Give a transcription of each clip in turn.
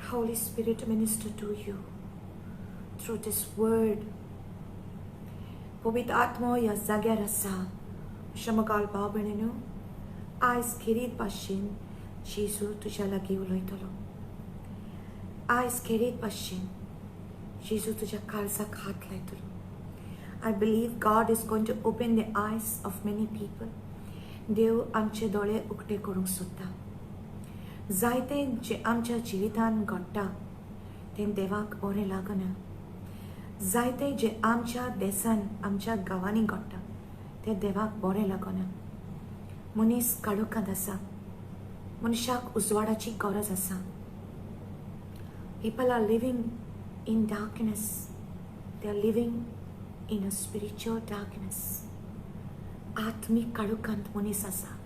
Let Holy Spirit minister to you through this word. पवित्र आत्मो ह्या जाग्यार आसा. शमकाल भाव भयणीनो, आयज खेरीत भाशेन जेजू तुज्या लागीं उलयतलो. आयज खेरीत भाशेन जेजू तुज्या काळजाक हात लायतलो. I believe God is going to open the eyes of many people. देव आमचे दोळे उक्ते करूंक सोदता. जायते जे आमच्या जिवितान घडटा तें देवाक बरें लागना. जायते जे आमच्या देसान आमच्या गांवांनी घडटा तें देवाक बरें लागना. मनीस काळोखांत आसा. मनशाक उजवाडाची गरज आसा. People are living in darkness. They are living in a spiritual darkness. आत्मीक काळोखांत मनीस आसा.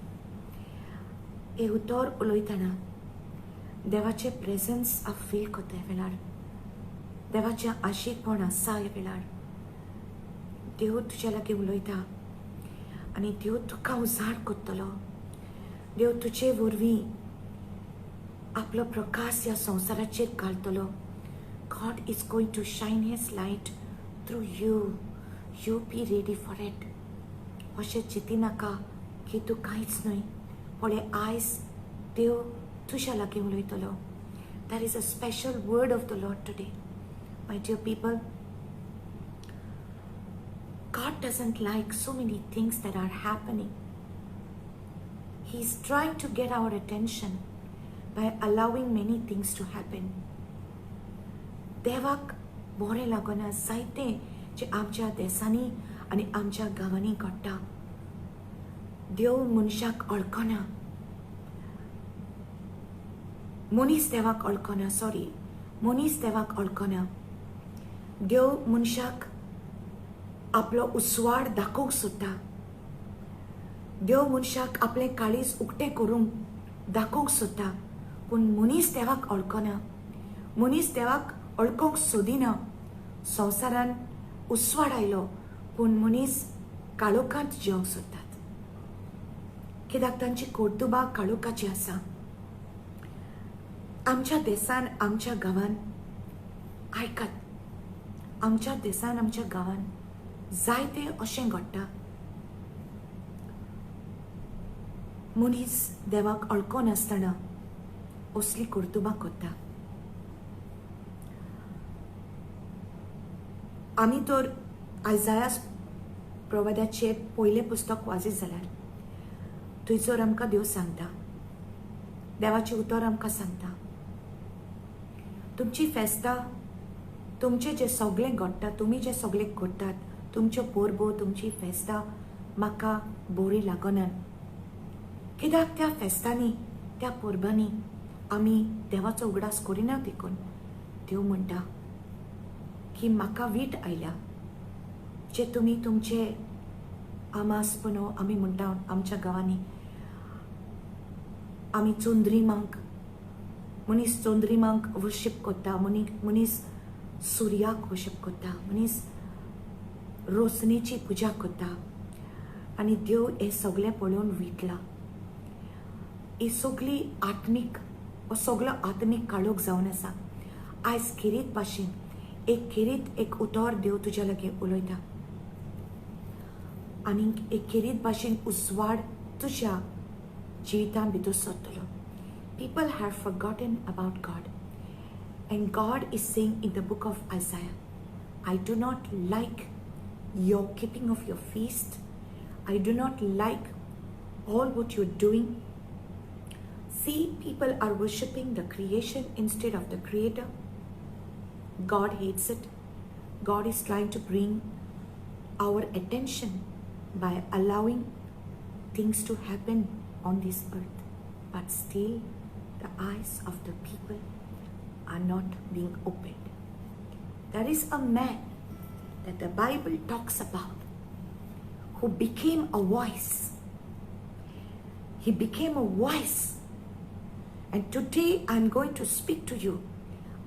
हे उतर उलयतना देवाचें प्रेजन्स हांव फील करता. ह्या वेळार देवाचें आशिकपण आसा. ह्या वेळार देव तुज्या लागीं उलयता आनी देव तुका उजाड करतलो. देव तुजे वरवीं आपलो प्रकाश ह्या संवसाराचेर घालतलो. God is going to shine His light through you. You be ready for it. अशें चिंतिनाका की तूं कांयच न्हय. पळय, आयज देव तुज्या लागीं उलयतलो. There is a special word of the Lord today. My dear people, God doesn't like so many things that are happening. He's trying to get our attention by allowing many things to happen. देवाक बरें लागना जायते जे आमच्या देसांनी आनी आमच्या गांवांनी घडटा. देव मनशाक वळखना, मनीस देवाक वळखना. सॉरी, मनीस देवाक वळखना. देव मनशाक आपलो उजवाड दाखोवंक सोदता. देव मनशाक आपलें काळीज उक्तें करूंक दाखोवंक सोदता. पूण मनीस देवाक वळखना. मनीस देवाक वळखूंक सोदिना. संवसारान उजवाड आयलो पूण मनीस काळोखांत जिवंक सोदतात, कित्याक तांची कर्तुबां काळोखाची आसा. आमच्या देसान आमच्या गांवान, आयकात, आमच्या देसान आमच्या गांवान जायते अशें घडटा. मनीस देवाक वळखनासतना असली कर्तुबां करता. आमी तर आयजायास प्रवादाचें पयलें पुस्तक वाचीत जाल्यार थंयसर आमकां देव सांगता, देवाचें उतर आमकां सांगता, तुमची फेस्तां, तुमचें जें सगळें घडटा, तुमी जें सगळें करतात, तुमच्यो परबो, तुमची फेस्तां म्हाका बरी लागनात. कित्याक त्या फेस्तांनी त्या परबांनी आमी देवाचो उगडास करिना. देखून देव म्हणटा की म्हाका वीट आयल्या जे तुमी तुमचे आमासपनो, आमी म्हणटा आमच्या गांवांनी आमी चंद्रिमांक, मनीस चंद्रिमांक वर्शीप करता, मनीस सुर्याक वर्शीप करता, मनीस रोसणीची पुजा करता आनी देव हें सगळें पळोवन विटला. ही सगळी आत्मीक, हो सगळो आत्मीक काळोख जावन आसा. आयज खेरीत भाशेन एक खेरीत एक उतर देव तुज्या लागीं उलयता आनीक एक खेरीत भाशेन उजवाड तुज्या जिवितां भितर सरतलो. People have forgotten about God and God is saying in the book of Isaiah, I do not like your keeping of your feast. I do not like all what you're doing. See, people are worshipping the creation instead of the Creator. God hates it. God is trying to bring our attention by allowing things to happen on this earth. But still, the eyes of the people are not being opened. There is a man that the Bible talks about who became a voice. He became a voice. And today I'm going to speak to you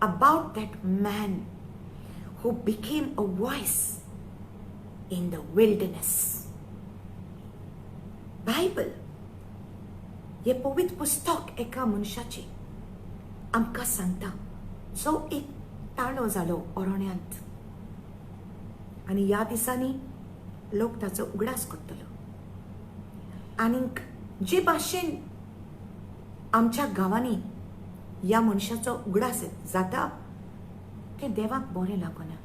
about that man who became a voice in the wilderness. Bible, हे पवित्र पुस्तक एका मनशाचें आमकां सांगता. जो एक ताळो जालो अरण्यांत आनी ह्या दिसांनी लोक ताचो उगडास करतलो. आनीक जे भाशेन आमच्या गांवांनी ह्या मनशाचो उगडास जाता तें देवाक बरें लागना.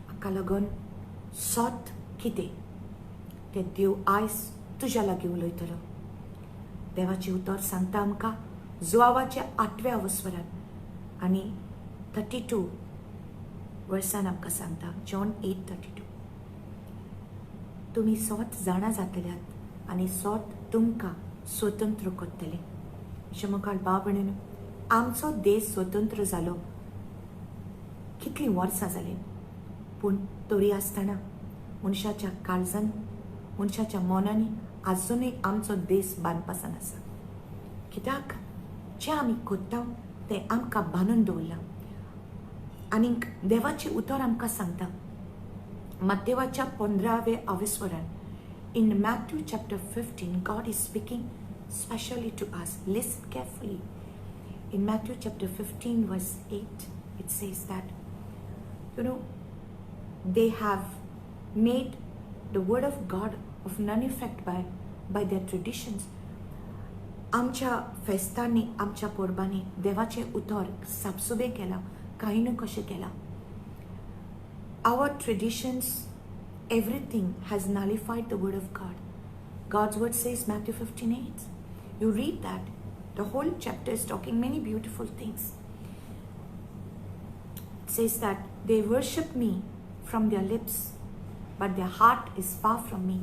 हाका लागून सत कितें तें देव आयज तुज्या लागीं उलयतलो. देवाचें उतर सांगता आमकां जुवावाच्या 8व्या अवस्वरान आनी 32 वर्सान आमकां सांगता, जॉन 8:32, तुमी सत जाणा जातल्यात आनी सत तुमकां स्वतंत्र करतलें. अशें मुखार भाव भयणीनो, आमचो देश स्वतंत्र जालो कितलीं वर्सां जालीं, पूण तरी आसतना मनशाच्या काळजान, मनशाच्या मनांनी आजुनूय आमचो देश बांदपासान आसा. कित्याक जें आमी करता तें आमकां बांदून दवरलां. आनीक देवाचें उतर आमकां सांगता मातेवाच्या 15व्या अवेस्वरान, in Matthew chapter 15 God is speaking specially to us. Listen carefully. In Matthew chapter 15 verse 8 it says that, you know, they have made the word of God of none effect by their traditions. आमच्या फेस्तांनी, आमच्या परबांनी देवाचें उतर सापसुबें केलां, कांय न्हू कशें केलां. Our traditions, everything has nullified the word of God. God's word says, Matthew 15:8. You read that. The whole chapter is talking many beautiful things. It says that they worship me from their lips, but their heart is far from me.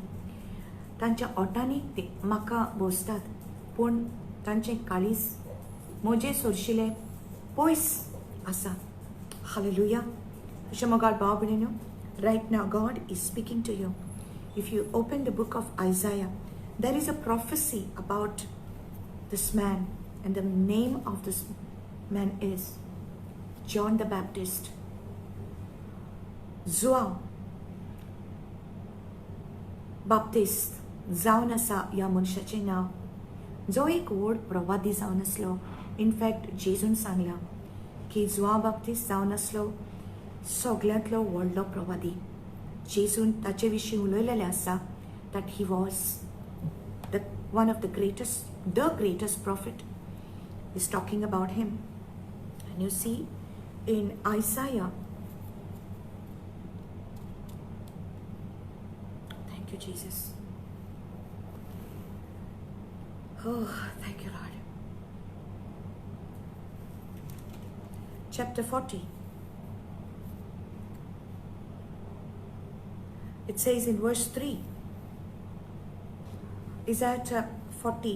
तांच्या ओटांनी ते म्हाका बोसतात, पूण तांचें काळीज म्हजें सोरशिलें पयस आसा. Hallelujah. अशें मोगाळ भाव भयणीनो, right now God is speaking to you. If you open the book of Isaiah, there is a prophecy about this man, and the name of this man is John the Baptist. João Baptist जावन आसा ह्या मनशाचें नांव, जो एक व्हड प्रवादी जावन आसलो. इनफॅक्ट जेजून सांगलां की जुआंव बाप्तिस्त जावन आसलो सगळ्यांतलो व्हडलो प्रवादी. जेजून ताचे विशीं उलयलेलें आसा that he was the one of the greatest prophet is talking about him. And you see in Isaiah, thank you Jesus, oh thank you Lord, chapter 40, it says in verse 3, Isaiah 40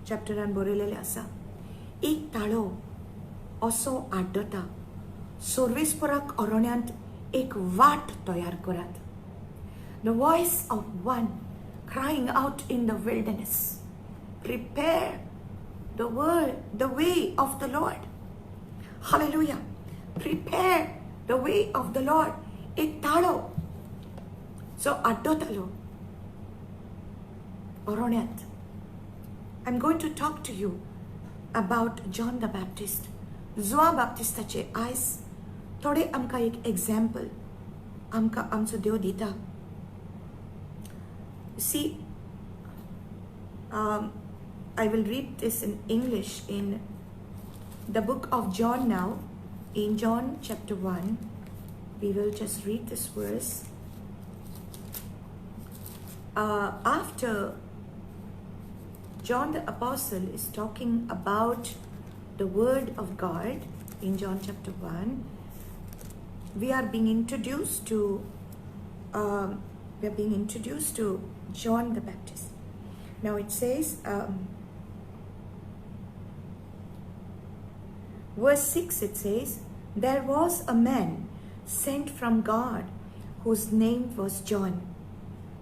चॅप्टरान बरयलेलें आसा, एक ताळो असो आड्डता, सर्वेस्पराक अरण्यांत एक वाट तयार करात. The voice of one crying out in the wilderness, prepare the world, the way of the Lord. Hallelujah. Prepare the way of the Lord. एक ताळो जो आड्डतालो अरण्यांत. I'm going to talk to you about John the Baptist. जुआ बाप्तिस्ताचे आयज थोडे आमकां एक example आमकां आमचो देव दिता. See, I will read this in English in the book of John now. In John chapter 1, we will just read this verse. After John the Apostle is talking about the Word of God in John chapter 1, we are being introduced to John the Baptist. Now it says, verse 6, it says, there was a man sent from God whose name was John.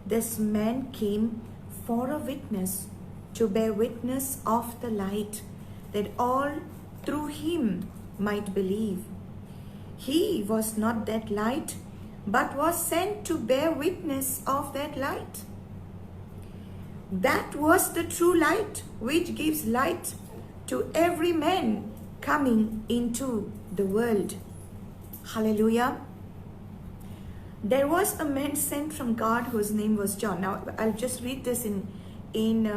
This man came for a witness, to bear witness of the light, that all through him might believe. He was not that light, but was sent to bear witness of that light. That was the true light, which gives light to every man coming into the world. Hallelujah. There was a man sent from God whose name was John. Now I'll just read this in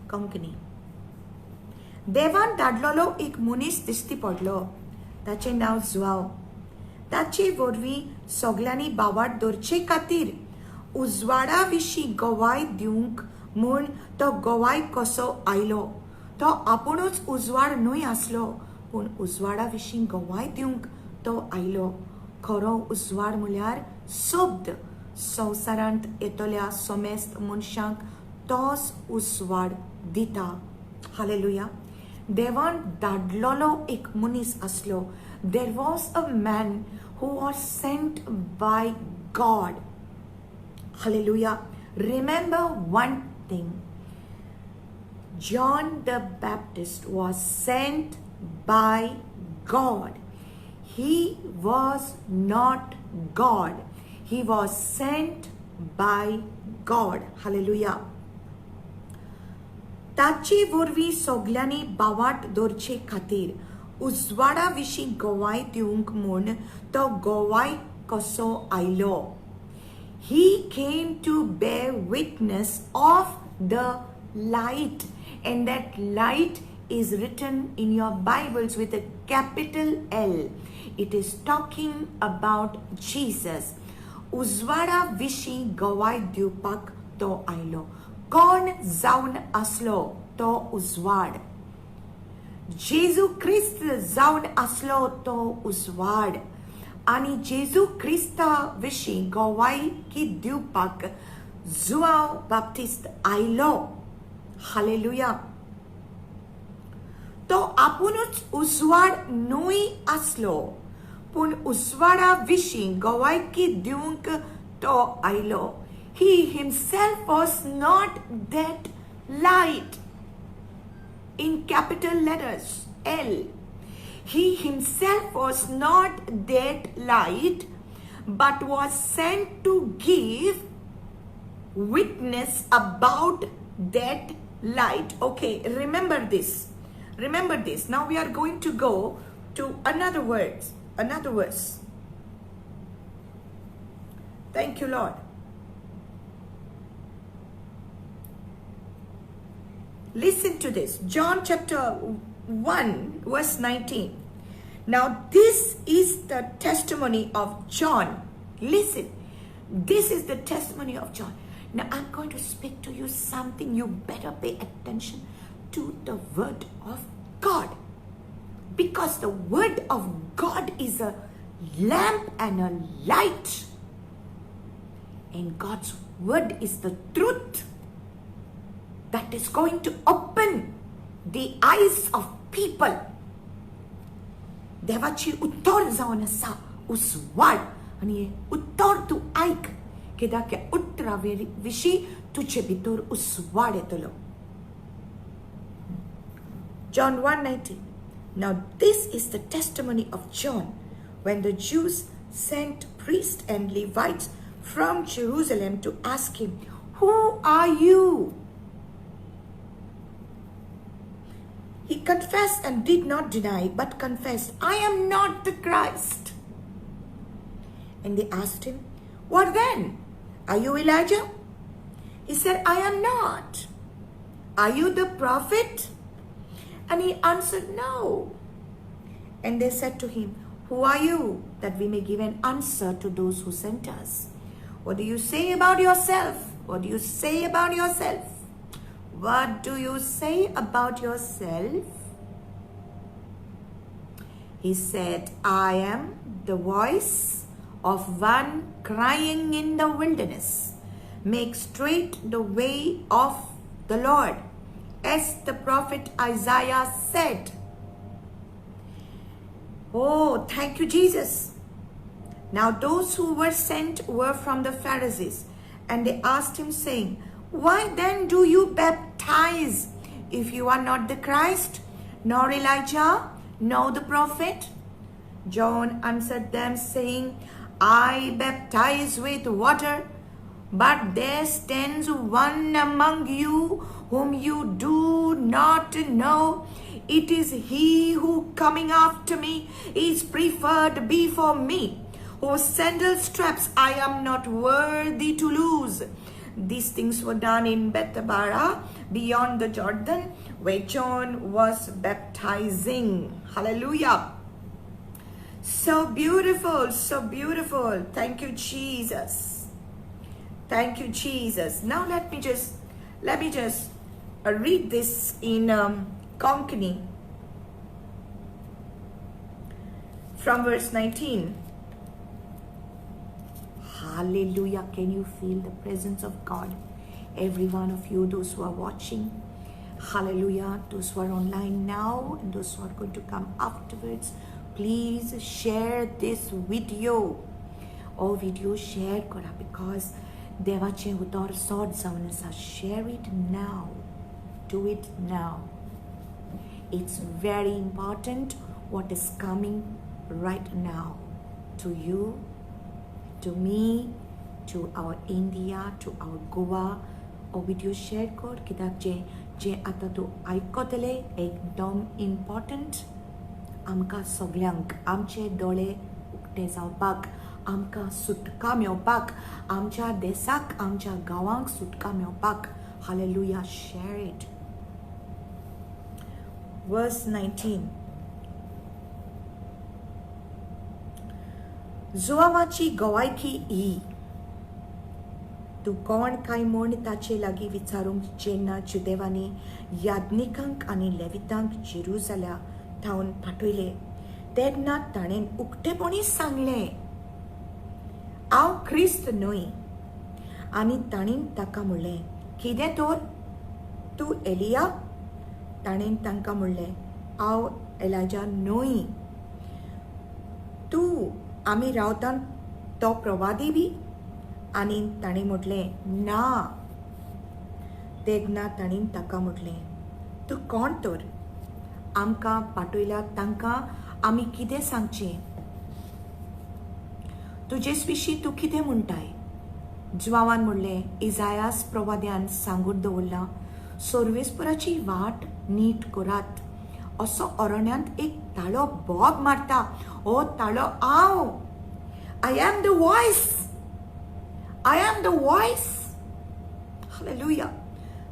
Konkani. देवान धाडलेलो एक मनीस दिश्टी पडलो, ताचें नांव जुआंव. ताचे वरवीं सगल्यांनी भावार्थ दवरचे खातीर उजवाडा विशीं गवाय दिवंक म्हूण तो गवाय कसो आयलो. तो आपुणूच उजवाड न्हय आसलो, पूण उजवाडा विशीं गवाय दिवंक तो आयलो. खरो उजवाड म्हळ्यार शब्द. संवसारांत येतल्या समेस्त मनशांक तोच उजवाड दिता. हालेलुया. देवान धाडलेलो एक मनीस आसलो. There was a man who was sent by God. Hallelujah. Remember one thing. John the Baptist was sent by God. He was not God. He was sent by God. Hallelujah. ताचे वरवीं सगल्यांनी भावार्थ दवरचे खातीर उजवाडा विशीं गवाय दिवंक म्हूण तो गवाय कसो आयलो. He came to bear witness of the light, and that light is written in your Bibles with a capital L. It is talking about Jesus. उजवाडा विशीं गवाय दिवपाक तो आयलो. कोण जावन आसलो तो उजवाड? जेजू क्रिस्त जावन आसलो तो उजवाड. आनी जेजू क्रिस्ता विशीं गवायकी दिवपाक जुआंव बाप्तिस्त आयलो. हालेलुया. तो आपुणूच उजवाड न्हय आसलो, पूण उजवाडा विशीं गवायकी दिवंक तो आयलो. He himself was not that light in capital letters L. He himself was not that light, but was sent to give witness about that light. Okay, remember this. Remember this. Now we are going to go to another verse. Another verse. Thank you, Lord. Listen to this. John chapter 1 verse 19. Now this is the testimony of John. Listen. This is the testimony of John. Now I'm going to speak to you something. You better pay attention to the word of God. Because the word of God is a lamp and a light. And God's word is the truth that is going to open the eyes of people. देवाची उत्तर जावन आसा उजवाड, आनी हें उत्तर तूं आयक, कित्याक ह्या उतरा विशीं तुजे भितर उजवाड येतलो. John 1:19. Now this is the testimony of John when the Jews sent priests and Levites from Jerusalem to ask him, "Who are you?" He confessed and did not deny, but confessed, "I am not the Christ." And they asked him, "What then? Are you Elijah?" He said, "I am not." "Are you the prophet?" And he answered, "No." And they said to him, "Who are you, that we may give an answer to those who sent us? What do you say about yourself? What do you say about yourself? What do you say about yourself?" He said, "I am the voice of one crying in the wilderness, make straight the way of the Lord, as the prophet Isaiah said." Oh, thank you, Jesus. Now those who were sent were from the Pharisees, and they asked him, saying, "Why then do you baptize if you are not the Christ, nor Elijah, nor the prophet?" John answered them, saying, "I baptize with water, but there stands one among you whom you do not know. It is he who coming after me is preferred before me, whose sandal straps I am not worthy to loose. These things were done in Bethabara beyond the Jordan, where John was baptizing. Hallelujah. So beautiful, so beautiful. Thank you, Jesus. Thank you, Jesus. Now let me just read this in Konkani from verse 19. Hallelujah. Can you feel the presence of God? Every one of you, those who are watching. Hallelujah. Those who are online now and those who are going to come afterwards, please share this video. हो video share करा because देवाचें उतर सोद जावन आसा. Share it now. Do it now. It's very important what is coming right now to you, to me, to our India, to our Goa. हो video share कर कित्याक जे जे आतां तूं आयकतले एकदम इम्पॉर्टंट आमकां सगल्यांक, आमचे दोळे उक्ते जावपाक, आमकां सुटका मेवपाक, आमच्या देसाक, आमच्या गांवांक सुटका मेवपाक. Hallelujah. Share it. Verse 19. जुआवाची गवायकी ही, तूं कोण काय म्हूण ताचे लागीं विचारूंक जेन्ना जुदेवांनी याज्ञिकांक आनी लेवितांक जेरुजाल्या थावन पाठयले, तेन्ना ताणें उक्तेपणी सांगलें, हांव क्रिस्त न्हय. आनी तांणी ताका म्हणलें, कितें तर, तूं एलिया? ताणें तांकां म्हणलें, हांव एलाजा न्हय. तूं आमी रावता तो प्रवादी बी? आनी ताणें म्हटलें, ना. तेन्ना तांणी ताका म्हटलें, तूं कोण तर? आमकां पाठयल्या तांकां आमी कितें सांगचें? तुजेच विशीं तूं कितें म्हणटाय? जुवावान म्हणलें, इजायास प्रवाद्यान सांगून दवरलां, सर्वेस्पराची वाट नीट करात असो अरण्यांत एक ताळो बोब मारता. हो ताळो हांव. I am the voice. I am the voice. Hallelujah.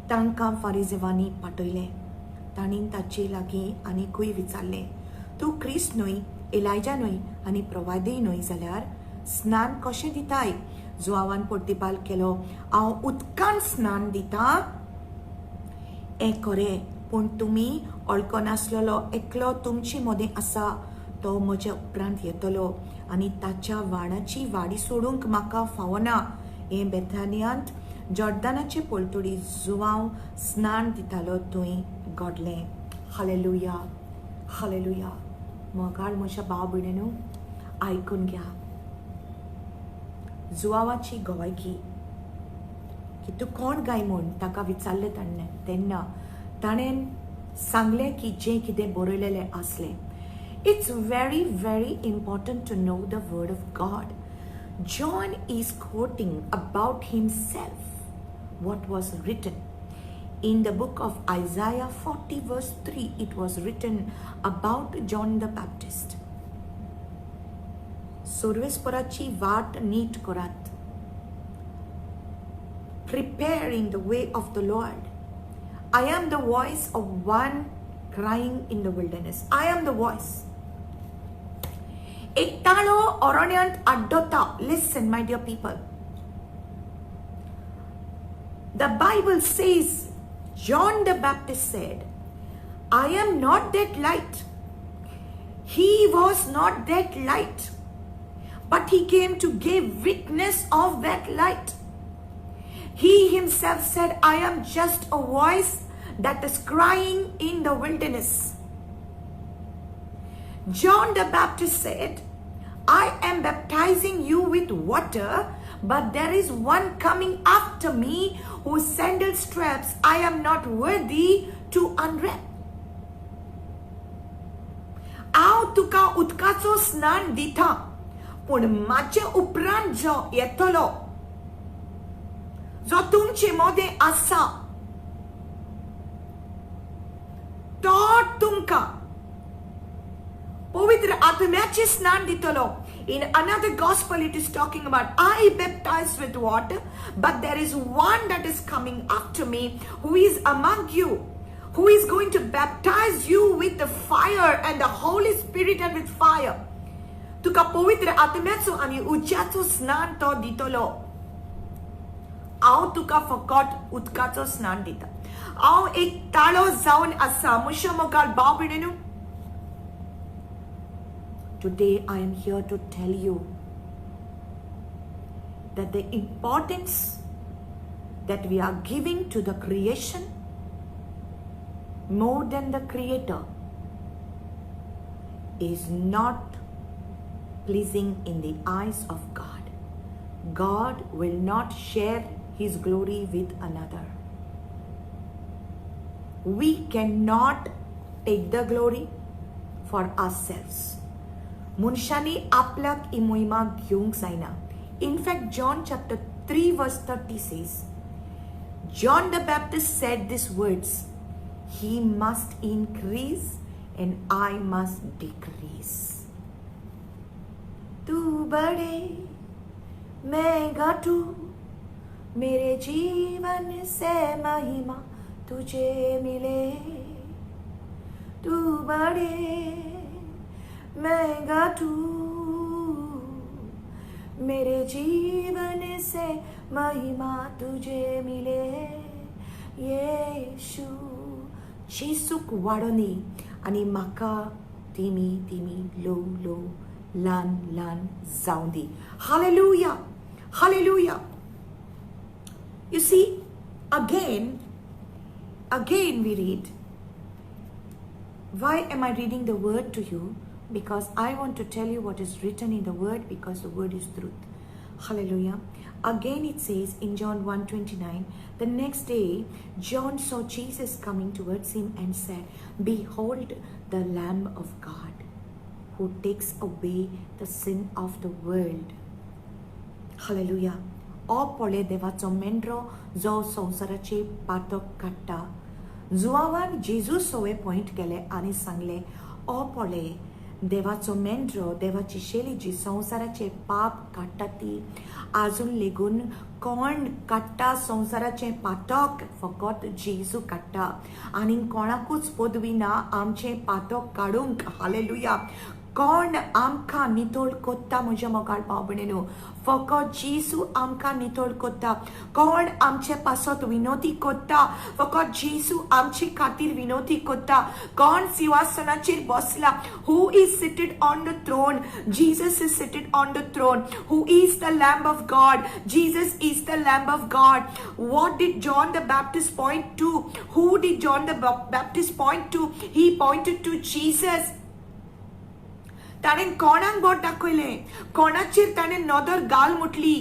तांकां फारिजेवांनी पाठयलें. तांणी ताचे लागीं आनीकूय विचारलें, तूं क्रिस्त न्हय, एलायजा न्हय आनी प्रवादीय न्हय जाल्यार स्नान कशें दिताय? जुआवान प्रतिपाल केलो, हांव उदकान स्नान दिता हें खरें, पूण तुमी वळखनासलेलो एकलो तुमचे मदें आसा. तो म्हज्या उपरांत येतलो आनी ताच्या वाणाची वाडी सोडूंक म्हाका फावना. हें बेथानियांत जॉर्दानाचे पलतडी जुवांव स्नान दितालो थंय घडलें. Hallelujah, hallelujah. मोगाळ म्हज्या भाव भयणीनू, आयकून घ्या जुवावाची गवायकी की तूं कोण काय म्हूण ताका विचारलें ताणें, तेन्ना ताणें सांगलें की जें कितें बरयलेलें आसलें. It's very, very important to know the word of God. John is quoting about himself what was written. In the book of Isaiah 40, verse 3, it was written about John the Baptist. सर्वेस्पराची वाट नीट करात. Preparing the way of the Lord. I am the voice of one crying in the wilderness. I am the voice. एक ताळो अरण्यांत आड्डता. Listen, my dear people. The Bible says, John the Baptist said, I am not that light. He was not that light, but he came to give witness of that light. He himself said, I am just a voice that is crying in the wilderness. John the Baptist said, I am baptizing you with water, but there is one coming after me whose sandal straps I am not worthy to unwrap. हांव तुका उदकाचो स्नान दिता, पूण म्हाजे उपरांत जो येतलो, जो तुमचे मदें आसा, तो तुमकां तुमकां पवित्र आत्म्याचें स्नान दितलो. In another gospel it is talking about, I baptize with water, but there is one that is coming after me who is among you, who is going to baptize you with the fire and the Holy Spirit and with fire. तुका पवित्र आत्म्याचो आनी उज्याचो स्नान तो दितलो. हांव तुका फकत उदकाचो स्नान दिता. हांव एक ताळो जावन आसा. म्हज्या मोगाळ भाव भयणीनू, today I am here to tell you that the importance that we are giving to the creation more than the Creator is not pleasing in the eyes of God. God will not share His glory with another. We cannot take the glory for ourselves. मनशांनी आपल्याक ही मोहिमा घेवंक जायना. In fact, John chapter 3 verse 30 says, John the Baptist said these words, "He must increase and I must decrease." तू बढ़े, मैं घटू, मेरे जीवन से महिमा तुझे मिले. तू बढ़े, मैं घटू, मेरे जीवन से महिमा तुझे मिले येशू. जेसूक वाडोनी आनी म्हाका तिमी तिमी ल्हव ल्हव ल्हान ल्हान जावं दी. Hallelujah, hallelujah. You see, again we read. Why am I reading the word to you? Because I want to tell you what is written in the word, because the word is truth. Hallelujah. Again it says in John 1:29, the next day John saw Jesus coming towards him and said, "Behold the Lamb of God who takes away the sin of the world." Hallelujah. ओ पळय देवाचो मेंढरो जो संवसाराचे पातक काडटा. जुवावान जेजू सोवे point केले आनी सांगले, ओ पळय देवाचो मेंढरो, देवाची शेली जी संवसाराचे पाप काडटा ती. आजून लेगून कोण काडटा संवसाराचें पातक? फकत जेजू काडटा. आनी कोणाकूच पदवी ना आमचें पातक काडूंक. हालेलुया. कोण आमकां नितळ कोत्ता म्हज्या मोगाळ भाव भयणीनू? फकत जेजू आमकां नितळ कोत्ता. कोण आमचे पासत विनोती कोत्ता? फकत जेजू आमचे खातीर विनोती कोत्ता. कोण सिंहासनाचेर बसला? Who is seated on the throne? Jesus is seated on the throne. Who is the Lamb of God? Jesus is the Lamb of God. What did John the Baptist point to? Who did John the Baptist point to? He pointed to Jesus. ताणें कोणाक बोट दाखयलें? कोणाचेर ताणें नदर घाल म्हटली?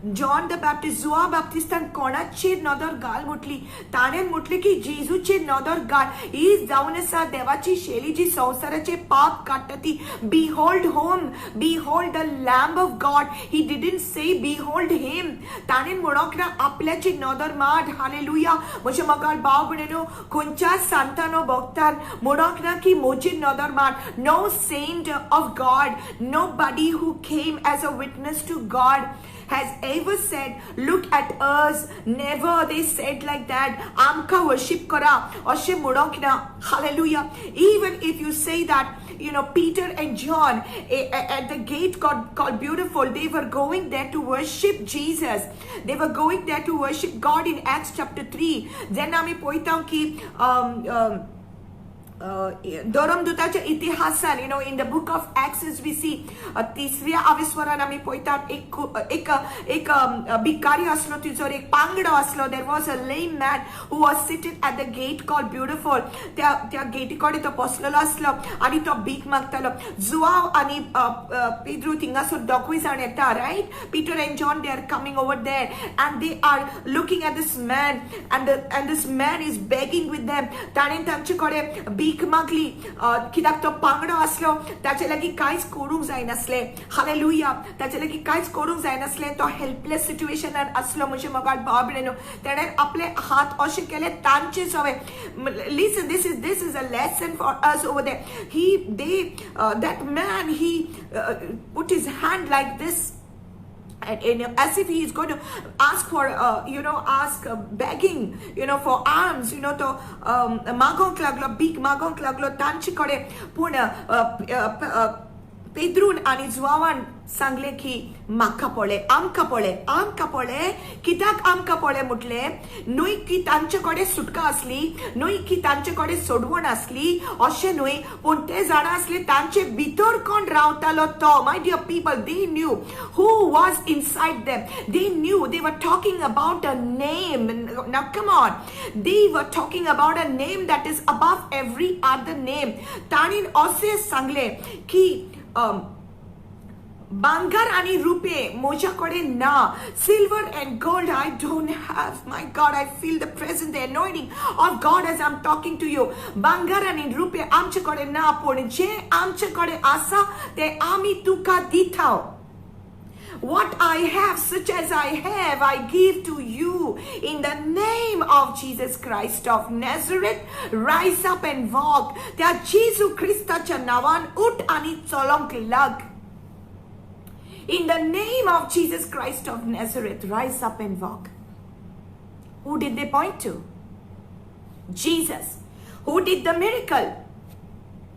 John the Baptist, जुआ बाप्तिस्तान कोणाचेर नदर घाल म्हटली? ताणें म्हटलें की जेजूचेर नदर घाल. ही जावन आसा देवाची शेली जी संवसाराचे पाप काडटा ती. Behold him, behold the Lamb of God. He didn't say behold him. ताणें म्हणोंक ना आपल्याची नदर मार. हालेलुया. म्हज्या मोगाळ भाव भयणीनो, खंयच्या सांतानो भक्तान म्हणोंक ना की म्हजी नदर मार. No saint of God, nobody who came as a witness to God has ever said, "Look at us." Never they said like that. आमकां worship करा अशें म्हणोंक ना. Hallelujah. Even if you say that, Peter and John at the gate got called Beautiful, they were going there to worship Jesus. They were going there to worship God in Acts chapter 3. जेन्ना आमी पळयता की धर्मदूताच्या इतिहासान, in the book of Acts we see, तिसऱ्या आविस्वरान आमी पळयतात, एक एक एक भिकारी आसलो, तिजो एक पांगडो आसलो. There was a lame man who was seated at the gate called Beautiful. त्या त्या गेटी कडेन तो बसलेलो आसलो आनी तो भीक मागतालो. जुआव आनी पेद्रू थिंगासर दोगूय जाण येता, right? Peter and John, they are coming over there and they are looking at this man, and this man is begging with them. ताणें तांचे कडेन भीक भीक मागली कित्याक तो पांगडो आसलो, ताचे लागीं कांयच करूंक जायनासलें. हालेलुया. ताचे लागीं कांयच करूंक जायनासलें, तो हेल्पलेस सिट्युएशनान आसलो. म्हजे मोगाळ भाव भयणीनो, तेणें आपले हात अशे केले तांचे सवे. Listen, this is a lesson for us over there. He they that man, he put his hand like this and as if he is going to ask for, ask begging, for alms, तो मागोंक लागलो, भीक मागोंक लागलो तांचे कडेन. पूण पेद्रून आनी जुवावान सांगलें की म्हाका पळय, आमकां पळय, आमकां पळय. कित्याक आमकां पळय म्हटलें? न्हय की तांचे कडेन सुटका आसली, न्हय की तांचे कडेन सोडवण आसली, अशें न्हय, पूण ते जाणा आसले तांचे भितर कोण रावतालो तो. My dear people, they knew who was inside them. They knew they were talking about a name. Now come on, they were talking about a name that is above every other name. तांणी अशें सांगलें की भांगर आणि रुपे म्हज्या कडेन ना, silver and gold I don't have. My God, I feel the presence, the anointing of God as I am talking to you. भांगर आनी रुपे आमचे कडेन ना, पूण जे आमचे कडेन आसा ते आमी तुका दिता. What I have, such as I have, I give to you. In the name of Jesus Christ of Nazareth, rise up and walk. त्या जेजू क्रिस्ताच्या नांवान उठ आनी चलोंक लाग. In the name of Jesus Christ of Nazareth, rise up and walk. Who did they point to? Jesus. Who did the miracle?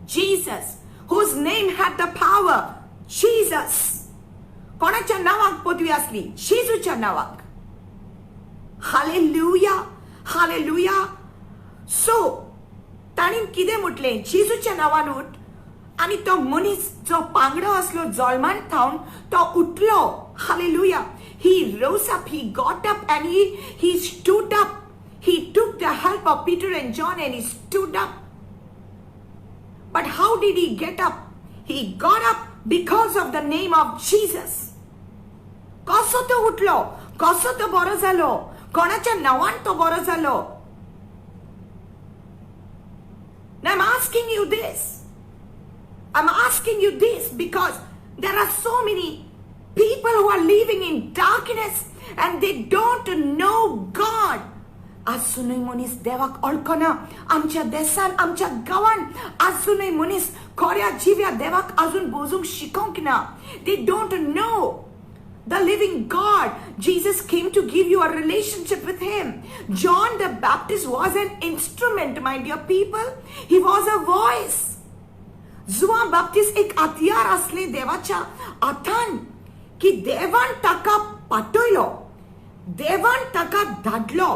Jesus. Whose name had the power? Jesus. कोणाच्या नावाक पदवी आसली? जेजूच्या नावाक. हालेलुया, हालेलुया. सो ताणें कितें म्हटलें? जेजूच्या नांवान उठ. आनी तो मनीस जो पांगडो आसलो जल्मान थावन तो उठलो. Hallelujah. He rose up, he got up and he stood up. He took the help of Peter and John and he stood up. But how did he get up? He got up because of the name of Jesus. कसो तो उठलो, कसो तो बरो जालो, कोणाच्या नांवान तो बरो जालो? Now I'm asking you this. I'm asking you this because there are so many people who are living in darkness and they don't know God. आजुनूय मनीस देवाक वळखना. आमच्या देसान, आमच्या गांवान आजुनूय मनीस खऱ्या जिव्या देवाक अजून बोजूंक शिकोंक ना. They don't know the living God. Jesus came to give you a relationship with Him. John the Baptist was an instrument, my dear people. He was a voice. जुआ बाप्तीस एक हत्यार आसले देवाच्या हातान की देवान ताका पाठयलो, देवान ताका धाडलो.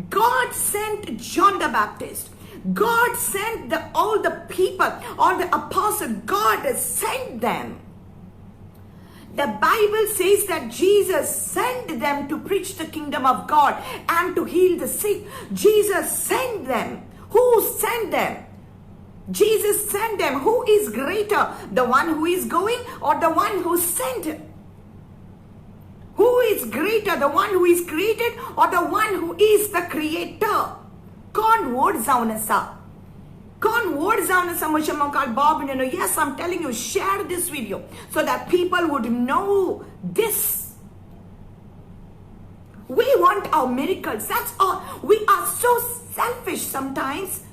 God sent John the Baptist. God sent all the people, all the apostles. God sent them. The Bible says that Jesus sent them to preach the kingdom of God and to heal the sick. Jesus sent them. Who sent them? Jesus sent them. Who is greater? The one who is going or the one who sent? Who is greater? The one who is created or the one who is the creator? कोण व्हड जावन आसा? कोण व्हड जावन आसा म्हज्या मुखार बाब? Yes, I'm telling you, share this video so that people would know this. We want our miracles. That's all. We are so selfish sometimes.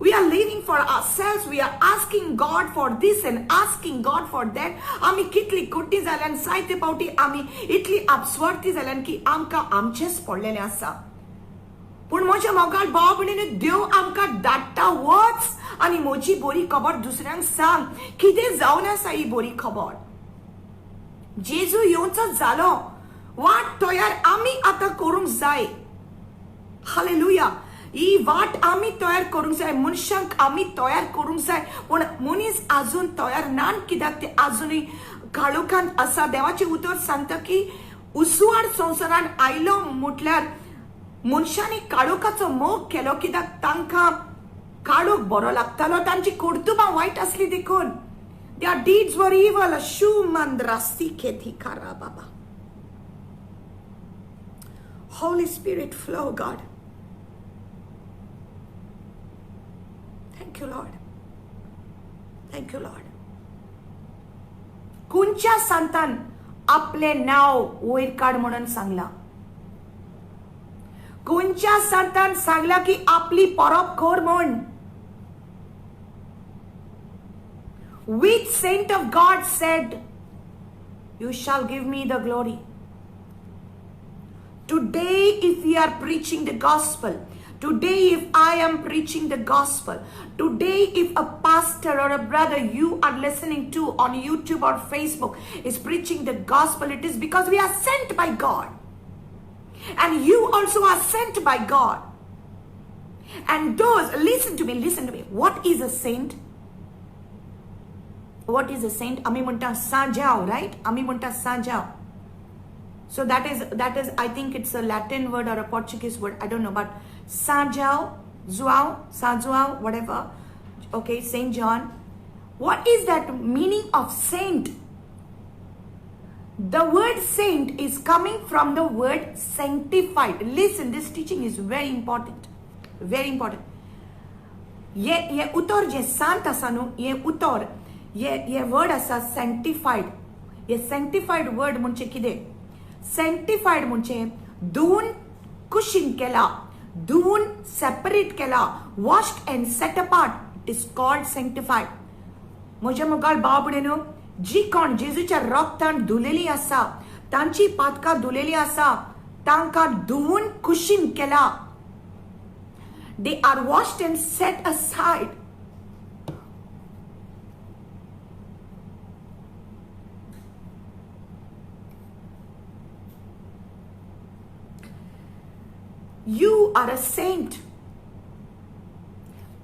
We are living for ourselves. We are asking God for this and asking God for that. आमी कितली कुट्टी जाल्यान, जायते फावटी आमी इतली आपस्वार्थी जाल्यान की आमकां आमचेंच पडलेलें आसा. पूण म्हज्या मोगाळ भाव भयणींनी, देव आमकां धाडटा, वच आनी म्हजी बरी खबर दुसऱ्यांक सांग. कितें जावन आसा ही बरी खबर? जेजू येवचो जालो, वाट तयार आमी आतां करूंक जाय. हालेलुया. ही वाट आमी तयार करूंक जाय, मनशांक आमी तयार करूंक जाय. पूण मनीस आजून तयार ना, कित्याक ते आजुनूय काळोखांत आसा. देवाचें उतर सांगता की उजवाड संवसारान आयलो म्हटल्यार मनशांनी काळोखाचो मोग केलो, कित्याक तांकां काळोख बरो लागतालो. तांची कर्तुबां वायट आसली देखून. Their deeds were evil. शुमंद्रासी खेती करा बाबा. Holy Spirit, flow, God. Thank you Lord, thank you Lord. खंयच्या सांतान आपलें नांव वयर काड म्हणून सांगलां? खंयच्या सांतान सांगलां की आपली परब कर म्हूण? Which saint of God said, you shall give me the glory? Today, if we are preaching the gospel, today if I am preaching the gospel, today if a pastor or a brother you are listening to on YouTube or Facebook is preaching the gospel, it is because we are sent by God. And you also are sent by God. And those, listen to me, listen to me. What is a saint? What is a saint? आमी म्हणटा Sanjao, right? आमी म्हणटा Sanjao. So that is I think it's a Latin word or a Portuguese word, I don't know, but Sanjao, Joao, Sanjoao, whatever. Okay, Saint John. What is that meaning of saint? The word saint is coming from the word sanctified. Listen, this teaching is very important. Very important. ये उतर जे सांत आसा न्हू, ये उतर, ये word आसा sanctified. ये sanctified word म्हणजे कितें? Sanctified म्हणजे धुवून कुशीन केला, धुवून सेपरेट केला, washed and set apart. It is called sanctified. म्हज्या मुखार भाव भयणीनो, जी कोण जेजूच्या रक्तान धुलेली आसा, तांची पातकां धुलेली आसा, तांकां धुवून कुशीन केला. They are washed and set aside. You are a saint.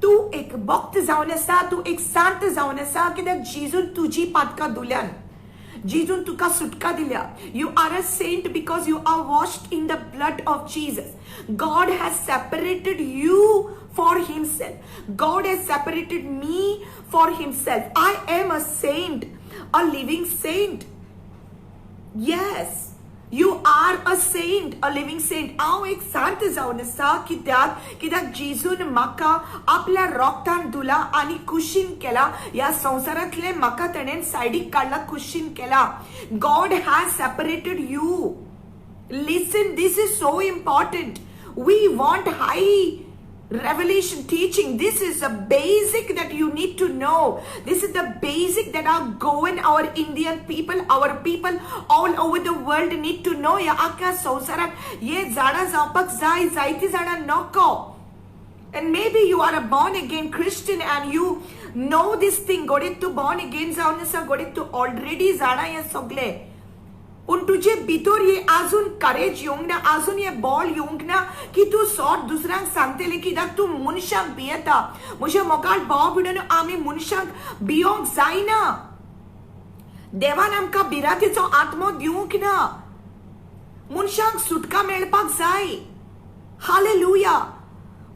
तूं एक भक्त जावन आसा, तूं एक सांत जावन आसा, कित्याक जेजून तुजी पातकां धुल्यान, जेजून तुका सुटका दिल्या. You are a saint because you are washed in the blood of Jesus. God has separated you for himself. God has separated me for himself. I am a saint, a living saint. Yes, you are a saint, a living saint. हांव एक सांत जावन आसा, कित्याक कित्याक जेजून म्हाका आपल्या रोगतान धुला आनी कुशीन केला. ह्या संवसारांतलें म्हाका तेणेन सायडीक काडला, कुशीन केला. God has separated you. Listen, this is so important. We want high revelation teaching. This is a basic that you need to know. This is the basic that our Goan, our Indian people, our people all over the world need to know. या आख्या संवसाराक हे जाणा जावपाक जाय, जायती जाणां नको. And maybe you are a born again Christian and you know this thing. घडये तूं born again जावन आसा, घडये तूं already जाणा हें सगळें. पूण तुजे भितर हे आजून करेज येवंक ना, आजून हे बॉल येवंक ना की तूं सोड दुसऱ्यांक सांगतलें, कित्याक तूं मनशांक भियेता. म्हज्या मोगाळ भाव भयणीनो, आमी मनशांक भियोंक जायना. देवान आमकां भिरांतेचो आत्मो दिवंक ना. मनशांक सुटका मेळपाक जाय. हालेलुया.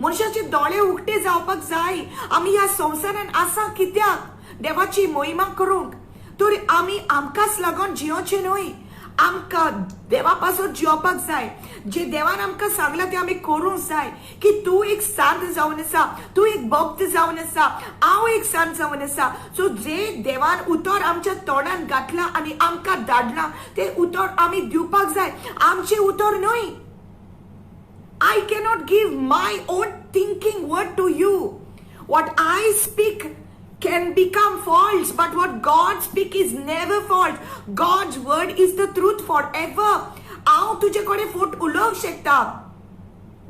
मनशाचे दोळे उक्ते जावपाक जाय. आमी ह्या संवसारान आसा कित्याक? देवाची मोहिमा करूंक. तर आमी आमकांच लागून जियोचें न्हय, आमकां देवा पासून जियोवपाक जाय. जे देवान आमकां सांगलां तें आमी करूंक जाय. की तूं एक सांत जावन आसा, तूं एक भक्त जावन आसा, हांव एक सांत जावन आसा. सो जे देवान उतर आमच्या तोंडान घातलां आनी आमकां धाडलां तें उतर आमी दिवपाक जाय. आमचें उतर न्हय. I cannot give my own thinking word to you. What I speak can become false, but what God speaks is never false. God's word is the truth forever. हांव तुजे कडेन फोट उलोवंक शकता,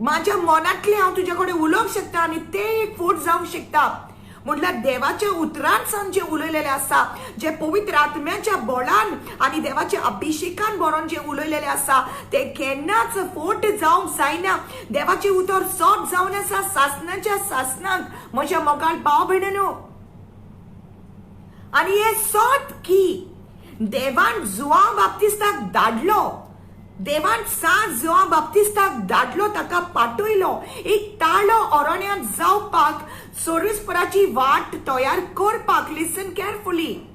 म्हाज्या मनांतलें हांव तुजे कडेन उलोवंक शकता आनी तें एक फोट जावंक शकता. म्हटल्यार देवाच्या उतरान सावन जें उलयलेलें आसा, जें पवित्र आत्म्याच्या बळान आनी देवाच्या अभिषेकान बरोवन जें उलयलेलें आसा तें केन्नाच फोट जावंक जायना. देवाचें उतर सत जावन आसा सासणाच्या सासणाक. म्हज्या मोगाळ भाव भयणीनो, आनी हें सत की देवान जुआंव बाप्तिस्ताक धाडलो, देवान सांत जुआंव बाप्तिस्ताक धाडलो, ताका पाठयलो एक ताळो अरण्यांत जावपाक, सोरीसपराची वाट तयार करपाक. Listen carefully.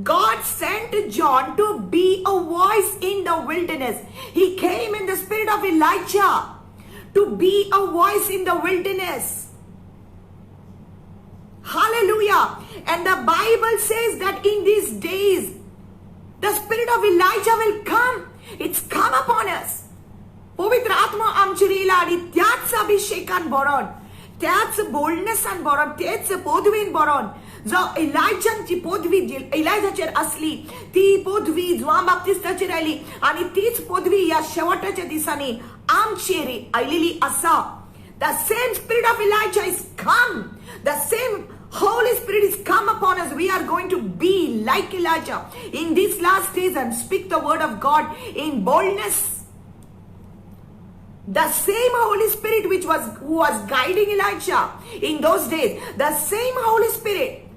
God sent John to be a voice in the wilderness. He came in the spirit of Elijah to be a voice in the wilderness. Hallelujah. And the Bible says that in these days the spirit of Elijah will come. It's come upon us. पवित्र आत्मा आमचेर येयला आनी त्याच अभिषेकान भरोन, त्याच बोल्डनेसान भरोन, तेच पदवीन भरोन, जो इलायजांची पदवी इलायजाचेर आसली ती पदवी जुआं बाप्तिस्ताचेर आयली आनी तीच पदवी ह्या शेवटाच्या दिसांनी आमचेर आयलेली आसा. The same spirit of Elijah is come. The same Holy Spirit is come upon us. We are going to be like Elijah in these last days and speak the word of God in boldness. The same Holy Spirit which was who was guiding Elijah in those days, the same Holy Spirit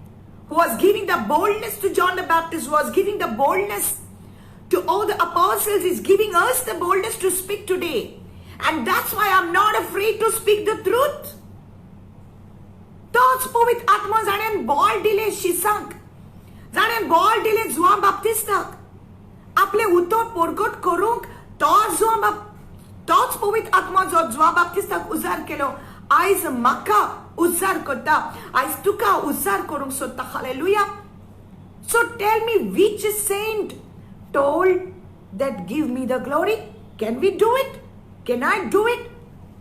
who was giving the boldness to John the Baptist, was giving the boldness to all the apostles, is giving us the boldness to speak today. And that's why I'm not afraid to speak the truth. तोच पवित्र आत्मा जाणें ball दिले शिसांक, जाणें ball दिले जुआं बाप्तिस्ताक आपले उतर परगट करूंक, तोच पवित्र आत्मा जो जुआं बाप्तिस्ताक उजार केलो आयज म्हाका उजार करता, आयज तुका उजार करूंक सोदता. Hallelujah. So tell me, which saint told that give me the glory? Can we do it? Can I do it?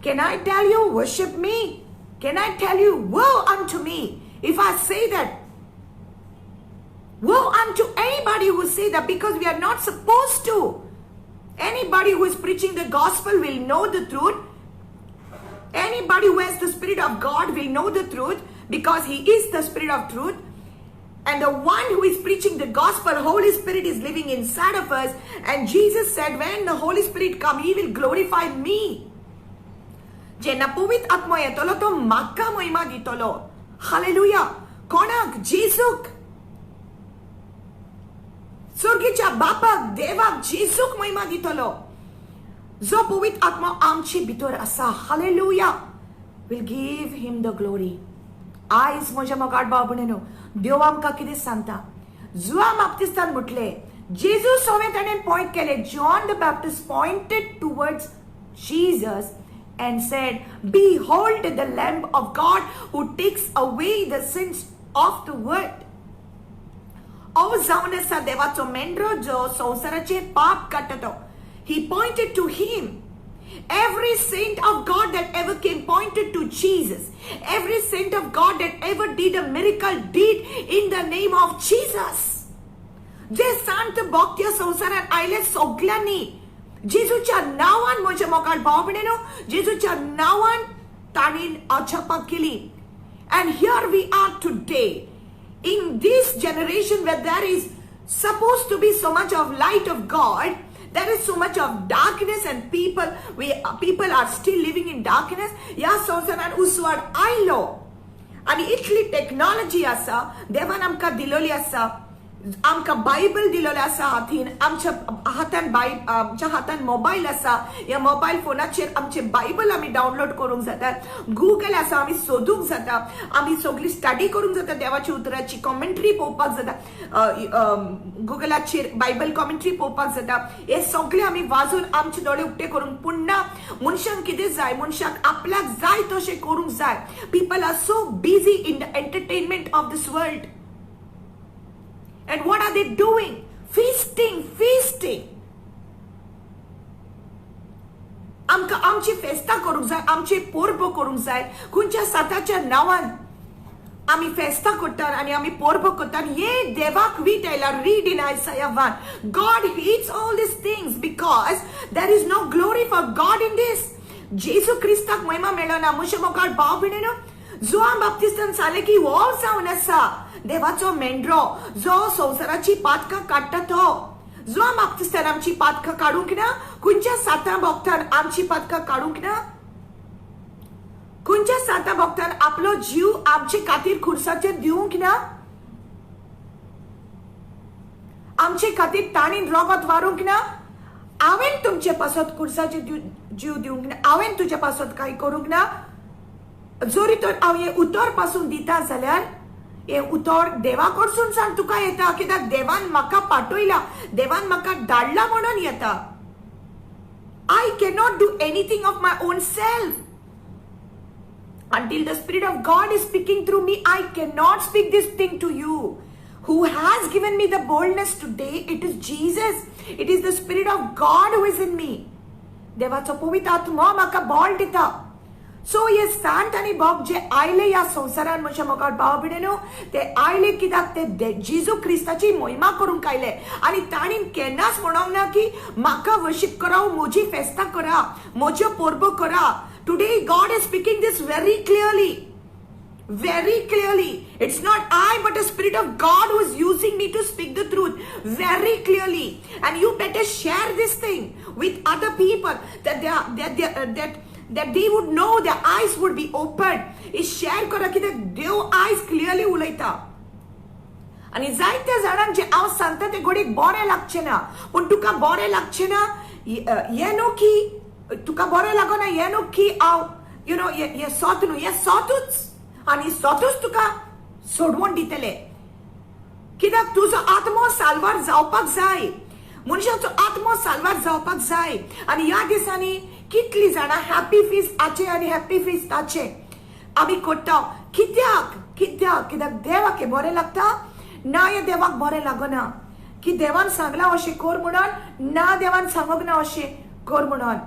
Can I tell you worship me? Can I tell you woe unto me if I say that? Woe unto anybody who say that, because we are not supposed to. Anybody who is preaching the gospel will know the truth. Anybody who has the Spirit of God will know the truth, because He is the Spirit of truth. And the one who is preaching the gospel, Holy Spirit is living inside of us. And Jesus said, when the Holy Spirit come, He will glorify me. जेन्ना पवित्र आत्मो येतलो तो म्हाका महिमा दितलो. Hallelujah. कोणाक? जेजूक, स्वर्गीच्या बापाक, देवाक, जेजूक महिमा दितलो, जो पवित्र आत्मा आमचे भितर आसा. Hallelujah. Will give him the glory. आयज म्हज्या मोगाळ भाव भयणीनो, देव आमकां कितें सांगता? जुआ बाप्तिस्तान म्हटलें, जेजू सोवें ताणें पॉयंट केलें. John the Baptist pointed towards Jesus and said, "Behold the Lamb of God who takes away the sins of the world." हो जावन आसा देवाचो मेंढरो जो संवसाराचे पाप काडटा तो. He pointed to him. Every saint of God that ever came pointed to Jesus. Every saint of God that ever did a miracle did in the name of Jesus. जे सांत भक्त ह्या संवसारात आयले सगल्यांनी जेजूच्या नांवान, म्हज्या मोगाळ भाव भयणीनो, जेजूच्या नांवान तांणी अजापां केली. And here we are today in this generation where there is supposed to be so much of light of God, there is so much of darkness, and people are still living in darkness. ह्या संवसारान उजवाड आयलो आनी इतली technology आसा, देवान आमकां दिलोली आसा, आमकां बायबल दिलोलें आसा हातीन, आमच्या हातान बाय आमच्या हातान मोबायल आसा. ह्या मोबायल फोनाचेर आमचे बायबल आमी डावनलोड करूंक जाता, गुगल आसा, आमी सोदूंक जाता, आमी सगळी स्टडी करूंक जाता, देवाच्या उतराची कॉमेंट्री पळोवपाक जाता, गुगलाचेर बायबल कॉमेंट्री पळोवपाक जाता. हे सगळे आमी वाजून आमचे दोळे उक्ते करूंक. पुन्हा मनशांक कितें जाय? मनशाक आपल्याक जाय तशें करूंक जाय. People are so busy in the entertainment of this world. And what are they doing? Feasting, feasting. आमकां आमची फेस्तां करूंक जाय, आमची परबो करूंक जाय. खंयच्या साताच्या नांवान आमी फेस्तां करतात आनी आमी परबो करतात, हे देवाक वीट आयला. Read in Isaiah 1. God hates all these things because there is no glory for God in this. जेजू क्रिस्ताक महिमा मेळना. म्हज्या मोगाळ भाव भयणीनो, जुआं बाप्तिस्तान सांगलें की हो जावन आसा देवाचो मेंढरो जो संवसाराची पातकां काडटा तो. जुआं बाप्तिस्तान आमची पातकां काडूंक ना? खंयच्या सातां भोगतान आमची पातकां काडूंक ना? खंयच्या सातां भोगतान आपलो जीव आमचे खातीर खुर्साचेर दिवंक ना? आमचे खातीर ताणीन रगत वारूंक ना? हांवें तुमचे पासत खुर्साचेर जीव दिवंक ना? हांवें तुजे पासत कांय करूंक ना? जरी तर हांव हें उतर पासून दिता जाल्यार हें उतर देवा कडसून सांग तुका येता, कित्याक देवान म्हाका पाठयला, देवान म्हाका धाडला म्हणून येता. I cannot do anything of my own self. Until the Spirit of God is speaking through me, I cannot speak this thing to you. Who has given me the boldness today? It is Jesus. It is the Spirit of God who is in me. देवाचो पवित्र आत्मो म्हाका बळ दिता. So हे सांत आनी भक्त जे आयले ह्या संवसारान म्हज्या मुखार भाव भयणीनो, ते आयले कित्याक? ते जेजू क्रिस्ताची मोहिमा करूंक आयले आनी तांणी केन्नाच म्हणोंक ना की म्हाका वर्शीप करा, म्हजी फेस्तां करा, म्हज्यो परबो करा. Today God is speaking this very clearly. Very clearly. It's not I but the Spirit of God who is using me to speak the truth very clearly. And you better share this thing with other people that they are, that they, that that they would know, their eyes would be open. Share करा कित्याक देव आयज clearly उलयता. आनी जायत्या जाणांक जे हांव सांगता ते घडयेक बरें लागचें ना, पूण तुका बरें लागचें ना हें न्हू की तुका बरें लागना, हें न्हू की हांव you know हें सत न्हू, हें सतूच आनी सतूच तुका सोडवण दितले. कित्याक तुजो आत्मो साल्वार जावपाक जाय, मनशाचो आत्मो साल्वार जावपाक जाय. आनी ह्या दिसांनी कितली जाणां हॅपी फीस हाचे आनी हॅपी फीस ताचे आमी करता. कित्याक? कित्याक? कित्याक देवाक हें बरें लागता ना, हें देवाक बरें लागना की देवान सांगलां अशें कर म्हणून, ना देवान सांगूंक ना अशें कर म्हणून.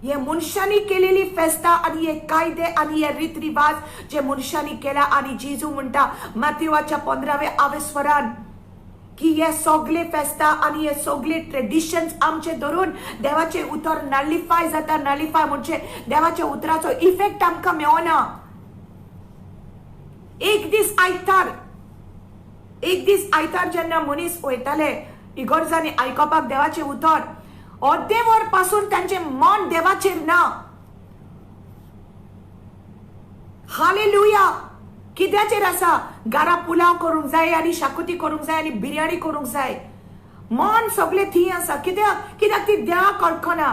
हे मनशांनी केलेली फेस्तां आनी हे कायदे आनी हे रीत रिवाज जे मनशांनी केला. आनी जेजू म्हणटा मातेवाच्या 15व्या आवेस्वरान की हे सगळे फेस्तां आनी हे सगळे ट्रेडिशन्स आमचे धरून देवाचे उतर नलिफाय जाता. नलिफाय म्हणजे देवाच्या उतराचो इफेक्ट आमकां मेळना. एक दीस आयतार, एक दीस आयतार जेन्ना मनीस वयताले इगर्जांनी आयकपाक देवाचें उतर, अर्दे वर पासून तांचें मन देवाचेर ना. हालेलुया. कित्याचेर आसा? घरा पुलाव करूंक जाय आनी शाकुती करूंक जाय आनी बिरयाणी करूंक जाय. मन सगळे थंय आसा. कित्याक? कित्याक ती देवाक वळखना.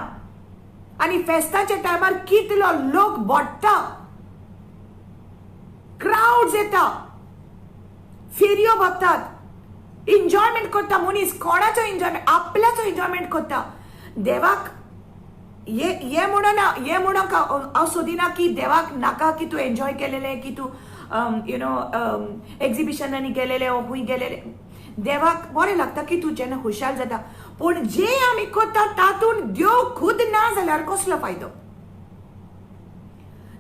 आनी फेस्ताच्या टायमार कितलो लोक बोडटा, क्रावड्स येता, फेरयो भरतात, एन्जॉयमेंट करता मनीस. कोणाचो एन्जॉयमेंट? आपल्याचो एन्जॉयमेंट करता. देवाक हे म्हणना, हे म्हणूंक हांव सोदिना की देवाक नाका की तूं एन्जॉय केलेलें, की तूं you know एग्जिबिशनांनी गेलेले वो खंय गेलेले. देवाक बरें लागता की तूं जेन्ना खुशाल जाता. पूण जे आमी करता तातूंत देव खुद ना जाल्यार कसलो फायदो?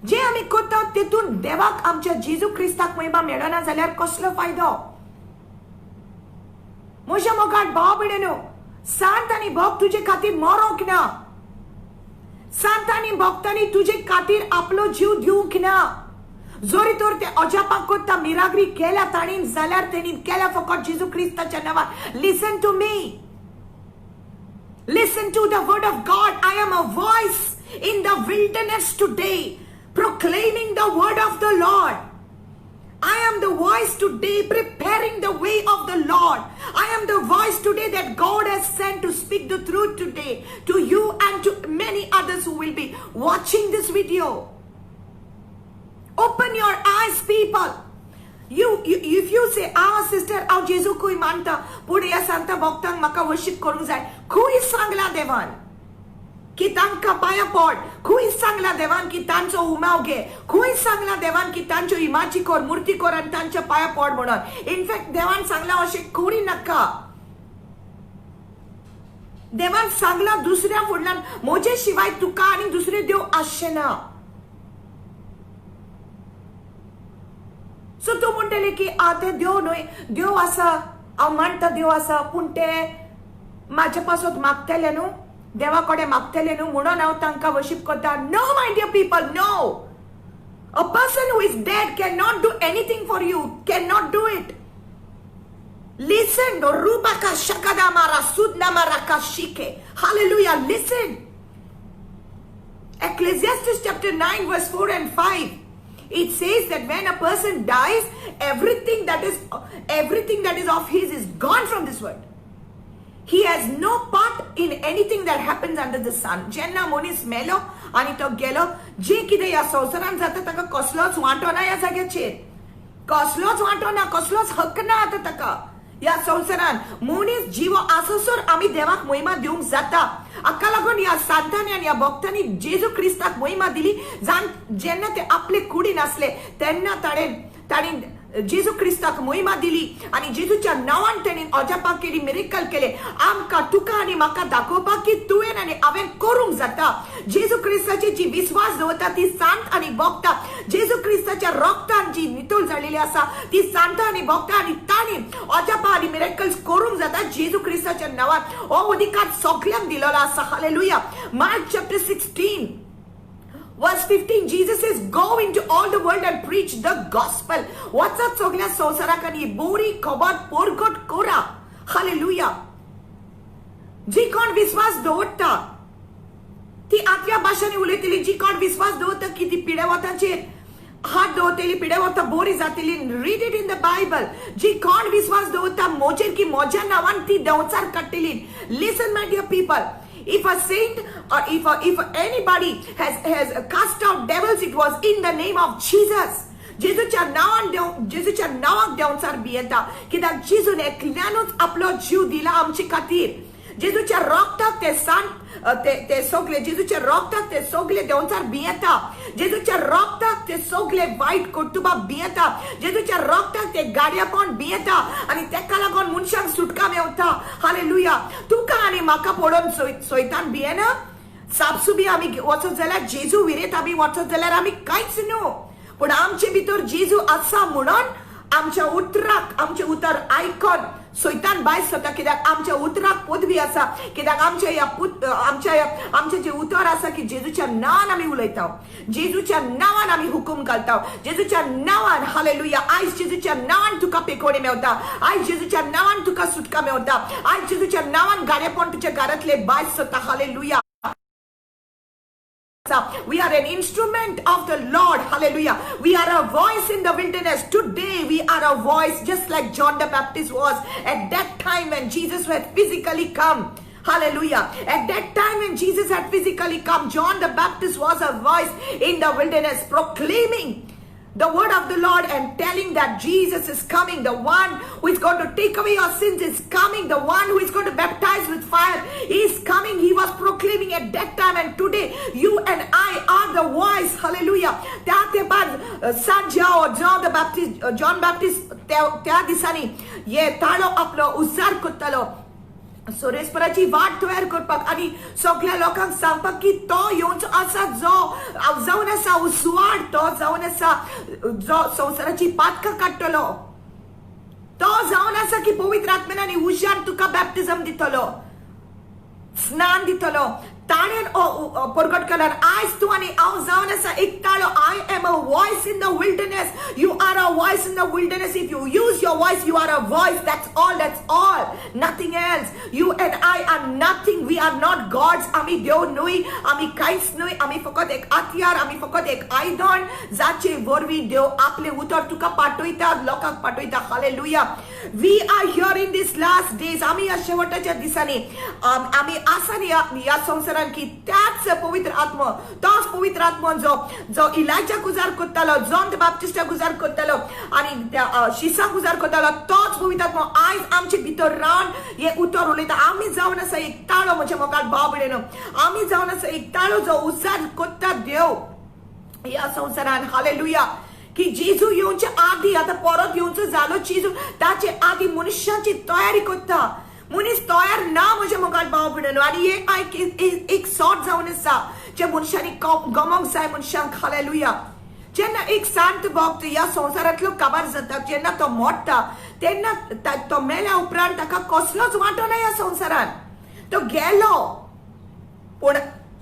जे आमी करता तेतून देवाक आमच्या जेजू क्रिस्ताक महिमा मेळना जाल्यार कसलो फायदो? म्हज्या मोगाळ भाव भयणीनो, सांत आनी भक्त तुजे खातीर मरोंक ना. सांत आनी भक्तांनी तुजे खातीर आपलो जीव दिवंक ना. जरी तर ते अजापां करता, मिराग्री केल्या तांणी जाल्यार तेणी केल्या फकत जेजू क्रिस्ताच्या नांवान. Listen to me, listen to the word of God. I am a voice in the wilderness today, proclaiming the word of the Lord. I am the voice today preparing the way of the Lord. I am the voice today that God has sent to speak the truth today to you and to many others who will be watching this video. Open your eyes, people. You if you say, ah sister, हांव जेजूकूय मानता, पूण ह्या सांता भक्तांक म्हाका worship करूंक जाय. खंय सांगला देवान की तांकां पांयां पड? खंय सांगला देवान की तांचो उमाव घे? खंय सांगला देवान की तांच्यो इमाजी कर, मुर्ती कर आनी तांच्या पांयां पड म्हणून? इनफॅक्ट देवान सांगला अशें करी नाका. देवान सांगला दुसऱ्या फुडल्यान म्हजे शिवाय तुका आनी दुसरे देव आसचे ना. सो तूं म्हणटले की आ ते देव न्हय, देव आसा, हांव मानता देव आसा, पूण ते म्हाजे पासत मागतले न्हू, देवा कडेन मागतले न्हू, म्हणून हांव तांकां वर्शीप करता. No my dear people, no. A person who is dead can not do anything for you, can not do it. Listen, रुबाका शकदा मारा सुदना मारा का शिके. Hallelujah. Listen. Ecclesiastes chapter 9 verse 4 and 5. It says that when a person dies, everything that is of his is gone from this world. He has no part in anything that happens under the sun. जेन्ना मनीस मेलो आनी तो गेलो, जे कितें ह्या संवसारांत जाता ताका कसलोच वांटो ना ह्या जाग्याचेर, कसलोच वांटो ना, कसलोच हक्क ना आतां ताका ह्या संवसारान मनीस जिवो आसोसर आमी देवाक मोहिमा दिवंक जाता. हाका लागून ह्या सांतांनी आनी ह्या भक्तांनी जेजू क्रिस्ताक मोहिमा दिली. जाण जेन्ना ते आपले कुडीन आसले तेन्ना ताणें जेजू क्रिस्ताक मोहिमा दिली आनी जेजूच्या नांवान तेणें अजापां केली, मिरेकल केले. आमकां, तुका आनी म्हाका दाखोवपाक की तुवें आनी हांवें करूंक जाता. जेजू क्रिस्ताची जी विस्वास दवरता ती सांत आनी भोगता. जेजू क्रिस्ताच्या रोगतान जी नितळ जालेली आसा ती सांता आनी भोगता आनी तांणी अजापां आनी मिरेकल्स करूंक जाता जेजू क्रिस्ताच्या नांवान. हो अधिकार सगल्यांक दिलेलो आसा. Hallelujah. Mark chapter 16 Verse 15, Jesus says, go into all the world and preach the gospel. वचात सगळ्या संवसाराक आनी बोरी खबर परगट करा. हालेलुया. जी कोण विस्वास दवरता ती आतल्या भाशांनी उलयतली. जी कोण विस्वास दवरता की ती पिडेवताचेर हात दवरतली, पिडेवता बोरी जातली. Read it in the Bible. जी कोण विस्वास दवरता मोजेर की मोज्या नांवान ती देंवचार काडटली. Listen, my dear people. If a saint or if anybody has cast out devils, it was in the name of Jesus. जेजूच्या नांवान देव, जेजूच्या नांवाक देंवचार भियेता, कित्याक जेजून एकल्यानूच आपलो जीव दिला आमचे खातीर. जेजूच्या रोगताक ते सांत ते ते सगळे, जेजूच्या रोगताक ते सगळे देंवचार भियेता. जेजूच्या रोगताक ते सगळे वायट कर्तुबां भियेता. जेजूच्या रोगताक ते गाडयापण भियेता आनी तेका लागून मनशांक सुटका मेवता. हालेलुया. तुका आनी म्हाका पळोवन सोयतान भियेना. सापसुबी आमी वचत जाल्यार, जेजू विरेत आमी वचत जाल्यार आमी कांयच न्हू, पूण आमचे भितर जेजू आसा म्हणून आमच्या उतराक, आमचें उतर आयकून सोयतान भायर सरता, कित्याक आमच्या उतराक पदवी आसा. कित्याक आमच्या ह्या पुत आमच्या ह्या आमचें जें उतर आसा की जेजूच्या नांवान आमी उलयता, जेजूच्या नांवान आमी हुकूम घालता, जेजूच्या नांवान. हालेलुया. आयज जेजूच्या नांवान तुका पेकोणी मेवता. आयज जेजूच्या नांवान तुका सुटका मेवता. आयज जेजूच्या नांवान गाडेपण तुज्या घरांतले भायर सरता. Hallelujah. We are an instrument of the Lord. Hallelujah. We are a voice in the wilderness. Today we are a voice, just like John the Baptist was at that time when Jesus had physically come. Hallelujah. At that time when Jesus had physically come, John the Baptist was a voice in the wilderness proclaiming the word of the Lord and telling that Jesus is coming. The one who is going to take away your sins is coming. The one who is going to baptize with fire is coming. He was proclaiming at that time, and today you and I are the voice. Hallelujah. त्या तेंपार सांज्याओ John the Baptist, John Baptist त्या दिसांनी ये ताळो आपलो उच्चार करतालो सोरेस्पराची वाट तयार करपाक आनी सगळ्या लोकांक सांगपाक की तो येवचो आसा जो जावन आसा उजवाड, तो जावन आसा जो संवसाराची पातकां काडटलो, तो जावन आसा की पवित्र आत्म्यान आनी उज्यान तुका बॅप्टिझम दितलो, स्नान दितलो. ताणें परगट केल्यार आयज तूं आनी हांव जावन आसा एक ताळो. I am a voice in the wilderness. You are a voice in the wilderness. If you use your voice, you are a voice. That's all, that's all, nothing else. You and I are nothing. We are not gods. आमी देव न्हय, आमी कांयच न्हय. आमी फकत एक हत्यार, आमी फकत एक आयदन जाचे वरवीं देव आपले उतर तुका पाठयता, लोकांक पाठयता. Hallelujah. We are here in this last days. आमी ह्या शेवटाच्या दिसांनी आमी आसा न्ही ह्या संवसारान की त्याच पवित्र आत्मो, तोच पवित्र आत्मो जो जो इलाजा गुजार करतालो, जॉन the बाप्टिस्टा गुजार करतालो आनी त्या शिसा गुजार करतालो, तोच पवित्र आत्मो आयज आमचे भितर रावन हे उतर उलयता. आमी जावन आसा एक ताळो. म्हज्या मोगाळ भाव भयणीनो, आमी जावन आसा एक ताळो जो उजार करता देव ह्या संवसारान. हालेलुया. की जेजू येवचे आदी, आतां परत येवचो जालो जेजू, ताचे आदी मनशाची तयारी करता. मनीस तयार ना म्हज्या मोगाळ भाव भयणीनो. आनी एक एक सॉट जावन आसा जे मनशांनी गमोंक जाय मनशांक. हालेलुया. जेन्ना एक सांत भक्त ह्या संवसारांतलो काबार जाता, जेन्ना तो मोडटा, तेन्ना तो मेल्या उपरांत ताका कसलोच वांटो ना ह्या संवसारान. तो गेलो. पूण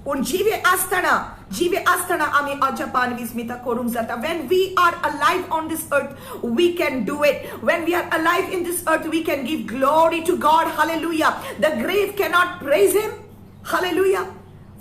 पूण जिवे आसतना आमी अजपान विस्मिता करूंक जाता. When we are alive on this earth, we can do it. When we are alive in this earth, we can give glory to God. Hallelujah. The grave cannot praise him. Hallelujah.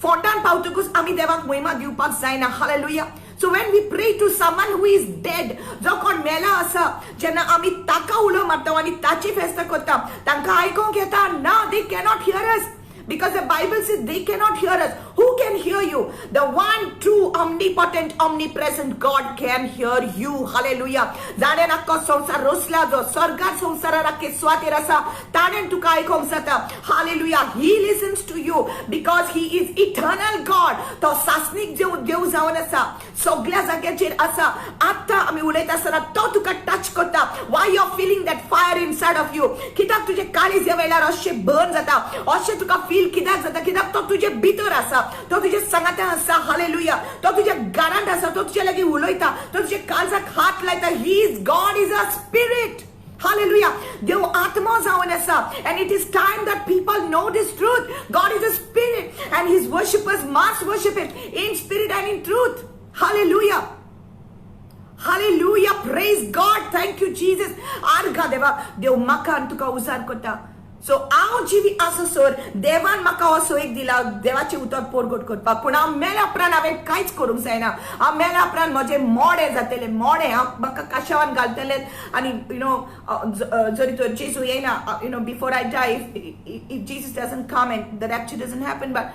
फोंडान पावतकूच आमी देवाक महिमा दिवपाक जायना. Hallelujah. So when we pray to someone who is dead, जो कोण मेला आसा, जेन्ना आमी ताका उलो मारता आनी ताची फेस्तां करता, तांकां आयकोंक येता ना. They cannot here us. Because the Bible says they cannot hear us. Who can hear you? The one true, omnipotent, omnipresent God can hear you. Hallelujah. जाणेन आख्खो संवसार रोसला, जो स्वर्गार संवसारार आख्खे सुवातेर आसा, ताणें तुका आयकोंक जाता. Hallelujah. He listens to you because he is eternal God. तो सासणीक देव देव जावन आसा, सगळ्या जाग्याचेर आसा. आतां आमी उलयता आसतना तो तुका टच करता. Why you are feeling that fire inside of you? कित्याक तुजें काळीज ह्या वेळार अशें बर्न जाता, अशें तुका फील कित्याक जाता? कित्याक तो तुजे भितर आसा, तो तुजे सांगातान आसा. हालेलुया. तो तुज्या घरांत आसा, तो तुजे लागीं उलयता, तो तुज्या काळजाक हात लायता. He is God, is a spirit. Hallelujah. देव आत्मा जावन आसा. And it is time that people know this truth. God is a spirit and his worshippers must worship him in spirit and in truth. Hallelujah. Hallelujah. Praise God. Thank you, Jesus. आर्गा देवा. देव म्हाका आनी तुका उजार करता. So हांव जिवी आसोसर देवान म्हाका असो एक दिला देवाचें उतर परगट करपाक. पूण हांव मेल्या उपरांत हांवें कांयच करूंक जायना. हांव मेल्या उपरांत म्हजें मोडें जातलें, मोडें. हांव म्हाका काशावान घालतले आनी you know जरी तर जेजू येयना, before I die, if Jesus doesn't come and the rapture doesn't happen, but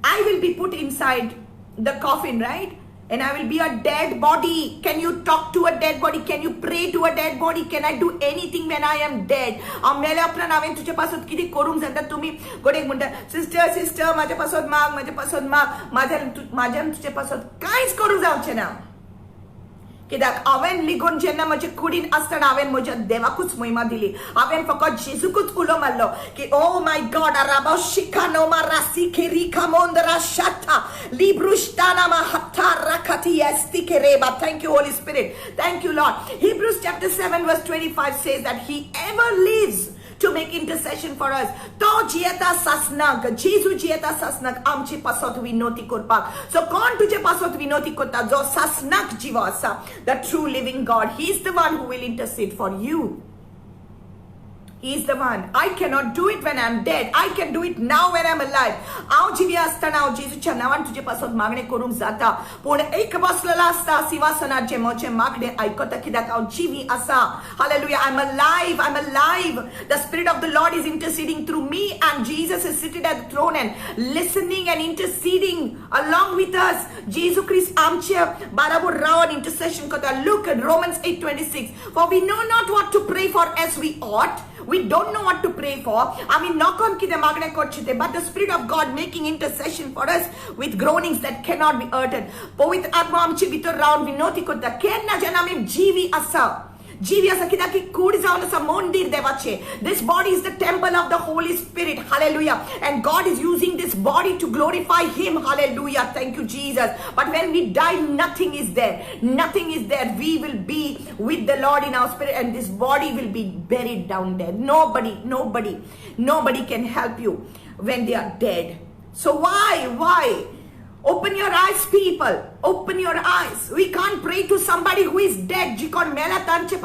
I will be put inside the coffin, right? And I will be a dead body. Can you talk to a dead body? Can you pray to a dead body? Can I do anything when I am dead? हांव मेल्या उपरांत हांवें तुजे पासत कितें करूंक जाता? तुमी गोडेक म्हणटा, सिस्टर सिस्टर, म्हाजे पासत माग, म्हाजे पासत माग. म्हाज्यान तुजे पासत कांयच करूंक जावचें ना, कित्याक हांवें लिगून जेन्ना म्हजे कुडीन आसतना हांवें म्हज्या देवाकूच महिमा दिली. हांवें फकत जेजूकूच उलो मारलो की ओ my God, राबा शिकानो मा रासी खेरी खामोंदरा शाथा लिब्रुश्ताना मा हत्था राखाती एस्ती केरेबा. Thank you, Holy Spirit. Thank you, Lord. Hebrews chapter 7 verse 25 says that he ever lives to make intercession for us. तो जियेता सासनाक, जेजू जियेता सासनाक आमचे पासत विनोती करपाक. सो कोण तुजे पासत विनोती करता? जो सासनाक जिवो आसा, the true living God. He is the one who will intercede for you. He is the one. I cannot do it when I'm dead. I can do it now when I'm alive. हांव जिवी आसतना हांव जेजूच्या नांवान तुजे पासत मागणें करूंक जाता. पूण एक बसलेलो आसता सिंहासनार जे म्हजें मागणें आयकता, कित्याक हांव जिवी आसा. Hallelujah. I'm alive. I'm alive. The Spirit of the Lord is interceding through me, and Jesus is seated at the throne and listening and interceding along with us. जेजू क्रिस्त आमचे बाराबर रावन intercession करता. Look at Romans 8:26. For we know not what to pray for as we ought. We don't know what to pray for. आमी नकळो कितें मागणें करचें तें. But the Spirit of God making intercession for us with groanings that cannot be uttered. पवित्र आत्मा आमचे भितर रावन विनोती करता. केन्ना? जेन्ना आमी जिवी आसा, जिवी आसा. कित्याक की कूड जावन आसा मंदीर देवाचें. This body is the temple of the Holy Spirit. Hallelujah. And God is using this body to glorify him. Hallelujah. Thank you, Jesus. But when we die, nothing is there. Nothing is there. We will be with the Lord in our spirit and this body will be buried down there. Nobody, nobody, nobody can help you when they are dead. So why? Open your eyes, people. Open your eyes. We can't pray to somebody who is dead. जी कोण मेला तांचे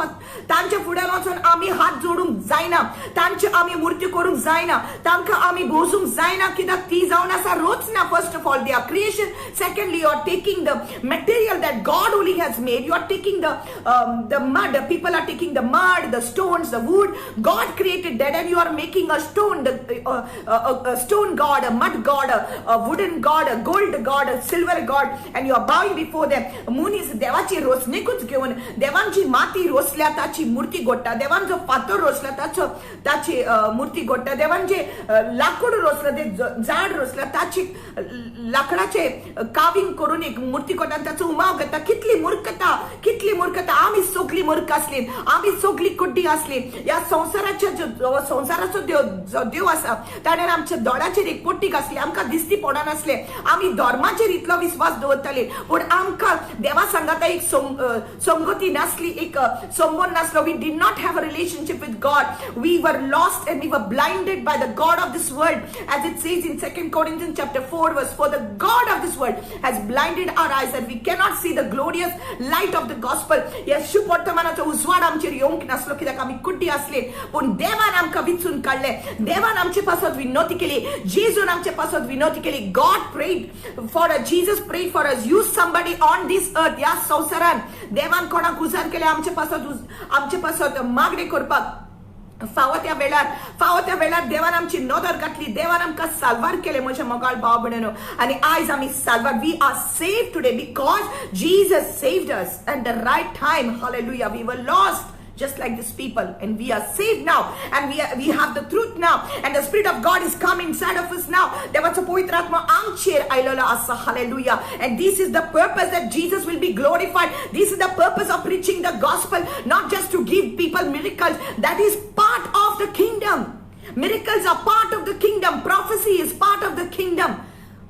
तांचे फुड्यान वचून आमी हात जोडूंक जायना, तांचे आमी मूर्ती करूंक जायना, तांकां आमी भोजूंक जायना, कित्याक ती जावन आसा रोचना. First of all, they are creation. Secondly, you are taking the material that God only has made. You are taking the mud. People are taking the mud, the stones, the wood. God created that, and you are making a stone, a stone god, a mud god, a wooden god, a gold god, a silver god, and you are bowing before them. मनीस देवाची रोसणेकूच घेवन देवान जी माती रोसल्या ताची मूर्ती गोडटा, देवान जो फातर रोसला ताचो ताची मूर्ती गोडटा, देवान जे लाकूड रोसला, ते झाड रोसला, ताची लाकडाचे काविंग करून एक मूर्ती करता आनी ताचो उमाव घेता. कितली मूर्खता, कितली मूर्खता! आमी सगळी मूर्ख आसली, आमी सगळी कुड्डी आसली. ह्या संवसाराच्या जो संवसाराचो देव, जो देव आसा, ताणें आमच्या दोळ्याचेर एक पट्टी घासली. आमकां दिसती पडनासले. आमी धर्माचेर इतलो विस्वास दवरताले, पूण आमकां देवा सांगाता एक संगती नासली, एक संबंद नासलो. We did not have a relationship with God. We were lost and we were blinded by the god of this world. As it says in 2 Corinthians chapter 4 verse 4, the god of this world has blinded our eyes that we cannot see the glorious light of the gospel. ह्या शुभवर्तमानाचो उजवाड आमचेर येवंक नासलो, कित्याक आमी कुड्डी आसले. पूण देवान आमकां विचून काडले, देवान आमचे पासत विनवती केली, जेजून आमचे पासत विनवती केली. God prayed for us. Jesus prayed for us. Use somebody on this earth. ह्या संवसारान देवान कोणाक उजार केले आमचे पासत, आमचे पासत मागणें करपाक. फावो त्या वेळार, फावो त्या वेळार देवान आमची नदर घातली, देवान आमकां साल्वार केले म्हज्या मोगाळ भाव भयणीनो. आनी आयज आमी साल्वार, we are saved today because Jesus saved us at the right time. Hallelujah. We were lost just like these people, and we are saved now, and we have the truth now, and the Spirit of God is come inside of us now. देवाचो पवित्र आत्मा आमचेर आयलेलो आसा. Hallelujah. And this is the purpose, that Jesus will be glorified. This is the purpose of preaching the gospel, not just to give people miracles. That is part of the kingdom. Miracles are part of the kingdom. Prophecy is part of the kingdom.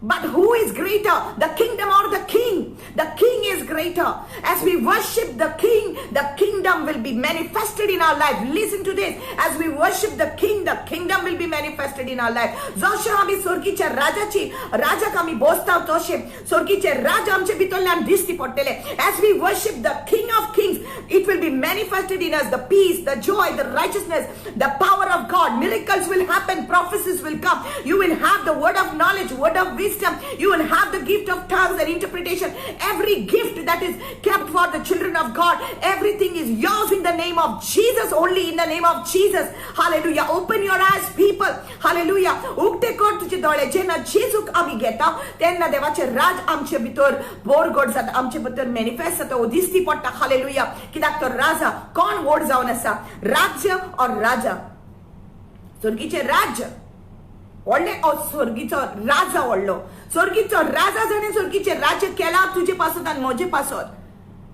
But who is greater, the kingdom or the king? The king is greater. As we worship the king, the kingdom will be manifested in our life. Listen to this. As we worship the king, the kingdom will be manifested in our life. जशें आमी स्वर्गीच्या राजाची, राजाक आमी बोसता, तशें स्वर्गीचे राजा आमचे भितरल्यान दिसती पडटले. As we worship the King of Kings, it will be manifested in us, the peace, the joy, the righteousness, the power of God. Miracles will happen, prophecies will come. You will have the word of knowledge, word of wisdom. You will have the gift of tongues and interpretation. Every gift that is kept for the children of God, everything is yours in the name of Jesus, only in the name of Jesus. Hallelujah. Open your eyes, people. Hallelujah. उक्ते कर तुझे दोळे. जेन्ना जेजूक आमी घेता तेन्ना देवाचे राज आमचे भितर बोरगड जाता, आमचे भितर मॅनिफेस्ट जाता, ओ दिसती पडटा. हालेलुया. कित्याक तो राजा कोण व्हड जावन आसा, राज्य और राजा? स्वर्गीचे राज्य व्हडलें ओ स्वर्गीचो राजा व्हडलो? स्वर्गीचो राजा जाणें स्वर्गीचें राज्य केलां तुजे पासत आनी म्हजे पासत.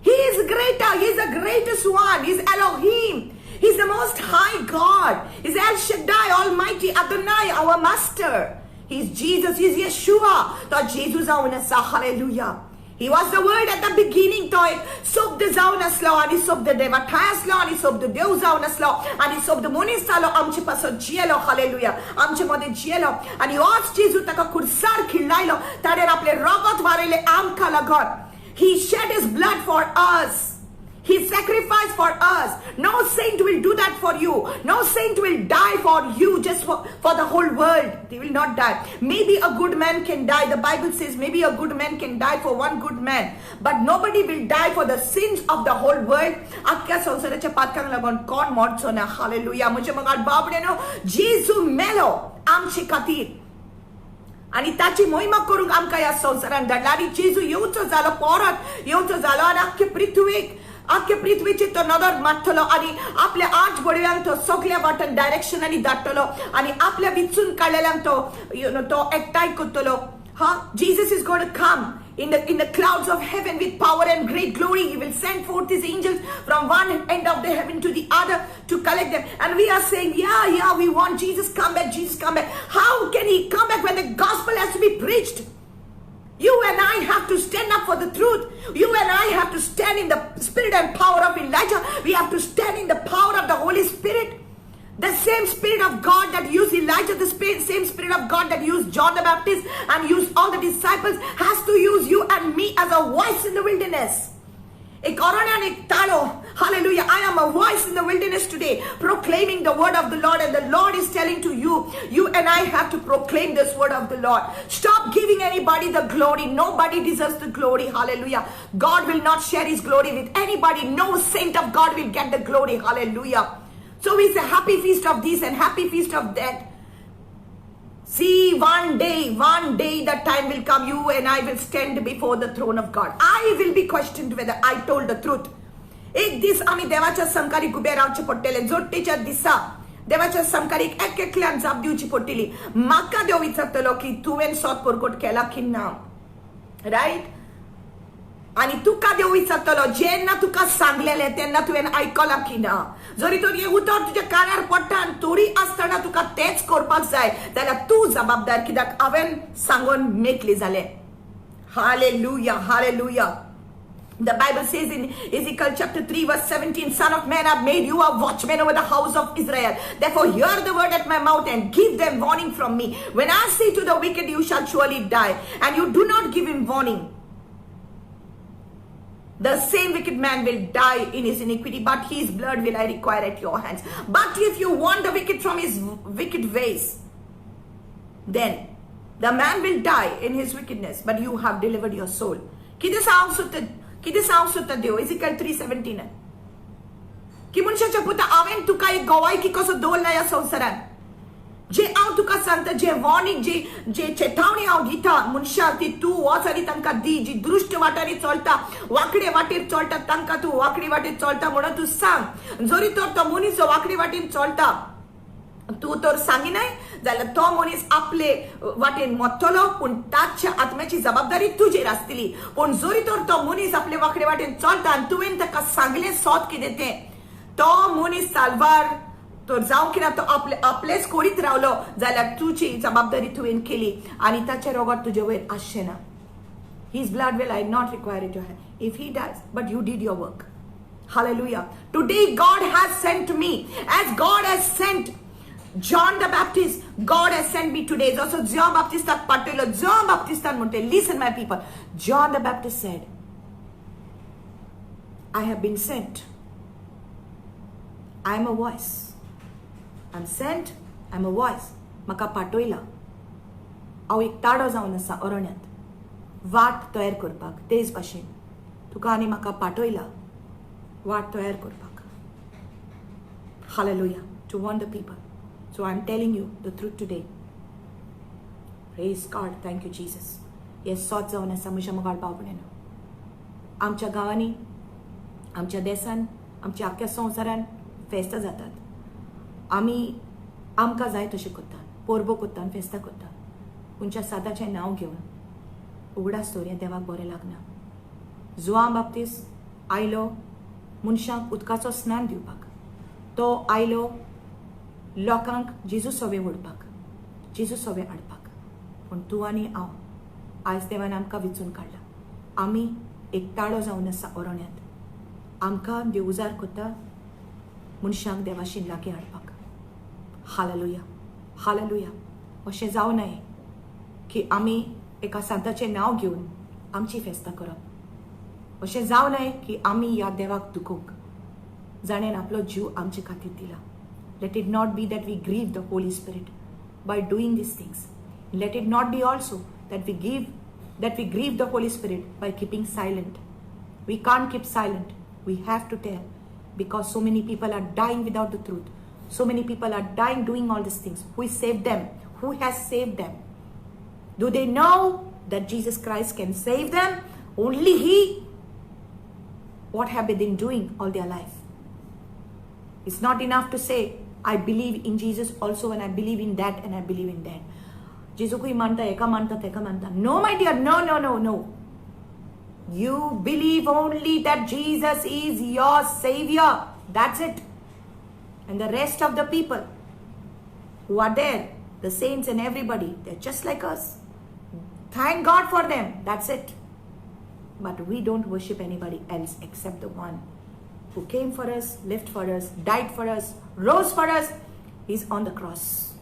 He is greater. He is the greatest one. He is Elohim. He is the most high God. He is El Shaddai, Almighty, Adonai, our Master. He is Jesus. He is Yeshua. तो जेजू जावन आसा. Hallelujah. He was the Word at the beginning. तो एक शब्द जावन आसलो आनी शब्द देवा ठांय आसलो आनी शब्द देव जावन आसलो आनी शब्द मनीस जालो, आमचे पासत जियेलो. हालेलुया. आमचे मदें जियेलो आनी होच जेजू, ताका खुर्सार खिळायलो, ताणें आपलें रगत वारयलें आमकां लागून. He shed his blood for us. He sacrificed for us. No saint will do that for you. No saint will die for you just for the whole world. They will not die. Maybe a good man can die. The Bible says maybe a good man can die for one good man. But nobody will die for the sins of the whole world. आख्या संवसाराच्या पातकांक लागून कोण मरचो ना. Hallelujah. म्हजे मोगाळ बाबड्यानो, जेजू मेलो आमचे खातीर आनी ताची मोहिमा करूंक आमकां ह्या संवसारान धाडला. आनी जेजू येवचो जालो, परत येवचो जालो आनी आख्खे पृथ्वीक, आख्खे पृथ्वीचेर तो नदर मारतलो आनी आपल्या आठ बडव्यांक तो सगल्या वाटेन डायरेक्शनांनी धाडटलो आनी आपल्या विचून काडलेल्यांक तो you know तो एकठांय करतलो. हा, Jesus is gonna come in the clouds of heaven with power and great glory. He will send forth his angels from one end of the heaven to the other to collect them. And we are saying, Yeah, we want Jesus come back, Jesus come back." How can he come back when the gospel has to be preached? You and I have to stand up for the truth. You and I have to stand in the spirit and power of Elijah. We have to stand in the power of the Holy Spirit. The same Spirit of God that used Elijah, the same Spirit of God that used John the Baptist and used all the disciples has to use you and me as a voice in the wilderness. एक अरण्यान एक ताळो. Hallelujah. I am a voice in the wilderness today, proclaiming the word of the Lord. And the Lord is telling to you, you and I have to proclaim this word of the Lord. Stop giving anybody the glory. Nobody deserves the glory. Hallelujah. God will not share his glory with anybody. No saint of God will get the glory. Hallelujah. So we say happy feast of this and happy feast of that. See, one day the time will come, you and I will stand before the throne of God. I will be questioned whether I told the truth. एक दीस आमी देवाच्या सामकारीक उबे रावचे पडटले. जोडटेच्या दिसा देवाच्या सामकारीक एक एकल्यान जाप दिवची पडटली. म्हाका देव विचारतलो की तुवें सोत परगट केला की ना, रायट? आनी तुका देव विचारतलो, जेन्ना तुका सांगलेलें तेन्ना तुवें आयकलां की ना? जरी तर हें उतर तुज्या कानार पडटा आनी तरी आसतना तुका तेंच करपाक जाय जाल्यार तूं जबाबदार, कित्याक हांवें सांगून मेकली जालें. Hallelujah, hallelujah. The Bible says in Ezekiel chapter 3 verse 17, "Son of man, I've made you a watchman over the house of Israel. Therefore hear the word at my mouth and give them warning from me. When I say to the wicked, 'You shall surely die,' and you do not give him warning, the same wicked man will die in his iniquity, but his blood will I require at your hands. But if you warn the wicked from his wicked ways, then the man will die in his wickedness, but you have delivered your soul." कितें सांगूंक सोदता, कितें सांगूंक सोदता देव? Ezekiel 3:17. की मनशाच्या पुता, हांवें तुका एक गवायकी कसो दवरला ह्या संवसारान. जे हांव तुका सांगता, जे वॉर्निंग, जे जे चेतावणी हांव दिता मनशाक, ती तूं वच आनी तांकां दी. जी दृश्ट वाटांनी चलता, वांकडे वाटेर चलता, तांकां तूं वांकडी वाटेर चलता म्हणून तूं सांग. जरी तर तो मनीस जो वांकडी वाटेन चलता तूं तर सांगिनाय जाल्यार तो मनीस आपले वाटेन मरतलो, पूण ताच्या आत्म्याची जबाबदारी तुजेर आसतली. पूण जरी तर तो मनीस आपले वांकडे वाटेन चलता आनी तुवें ताका सांगलें सोद कितें तें, तो मनीस साल्वार तर जावंक ना, तो आपले आपलेच करीत रावलो जाल्यार तुजी जबाबदारी तुवें केली आनी ताचें रोगट तुजे वयर आसचें ना. His blood will I not require it if he dies, but you did your work. Hallelujah. Today God has sent me. As God has sent John the Baptist, God has sent me today. जसो John बाप्तिस्ताक पाठयलो, John बाप्तिस्तान म्हणटे, listen my people, John the Baptist said, I have been sent. I am a voice. I am sent, I am a voice. म्हाका पाठयला. हांव एक ताडो जावन आसा अरण्यांत वाट तयार करपाक. तेच भाशेन तुका आनी म्हाका पाठयला वाट तयार करपाक. Hallelujah. To warn the people. So I am telling you the truth today. Praise God. Thank you Jesus. हें सोत जावन आसा म्हज्या मुखार भाव भयणीनो. आमच्या गांवांनी, आमच्या देसान, आमच्या आख्ख्या संवसारान फेस्तां जातात. आमी आमकां जाय तशें करतात, परबो करता, फेस्तां करतात. खंयच्या साताचें नांव घेवन उगडास दवर, हें देवाक बरें लागना. जुआंव बाप्तीस आयलो मनशांक उदकाचो स्नान दिवपाक. तो आयलो लोकांक जेजू सवे ओडपाक, जेजू सवे हाडपाक. पूण तूं आनी हांव आयज देवान आमकां विचून काडला. आमी एक ताळो जावन आसा अरण्यांत. आमकां देव उजार करता मनशांक देवाशीन लागीं हाडपाक. Hallelujah, hallelujah. अशें जावं नये की आमी एका सांताचें नांव घेवन आमची फेस्तां करप. अशें जावं नये की आमी ह्या देवाक दुखोवंक, जाणें आपलो जीव आमचे खातीर दिला. Let it not be that we grieve the Holy Spirit by doing these things. Let it not be also that we grieve the Holy Spirit by keeping silent. We can't keep silent. We have to tell, because so many people are dying without the truth. So many people are dying doing all these things. Who saved them? Who has saved them? Do they know that Jesus Christ can save them? Only He. What have they been doing all their life? It's not enough to say, I believe in Jesus also, and I believe in that, and I believe in that. जेजूकूय मानता, एका मानता, तेका मानता. No, my dear, no, no, no, no. You believe only that Jesus is your Savior. That's it. And the rest of the people who are there, the saints and everybody, they're just like us. Thank God for them. That's it. But we don't worship anybody else except the one who came for us, lived for us, died for us, rose for us. He's on the cross.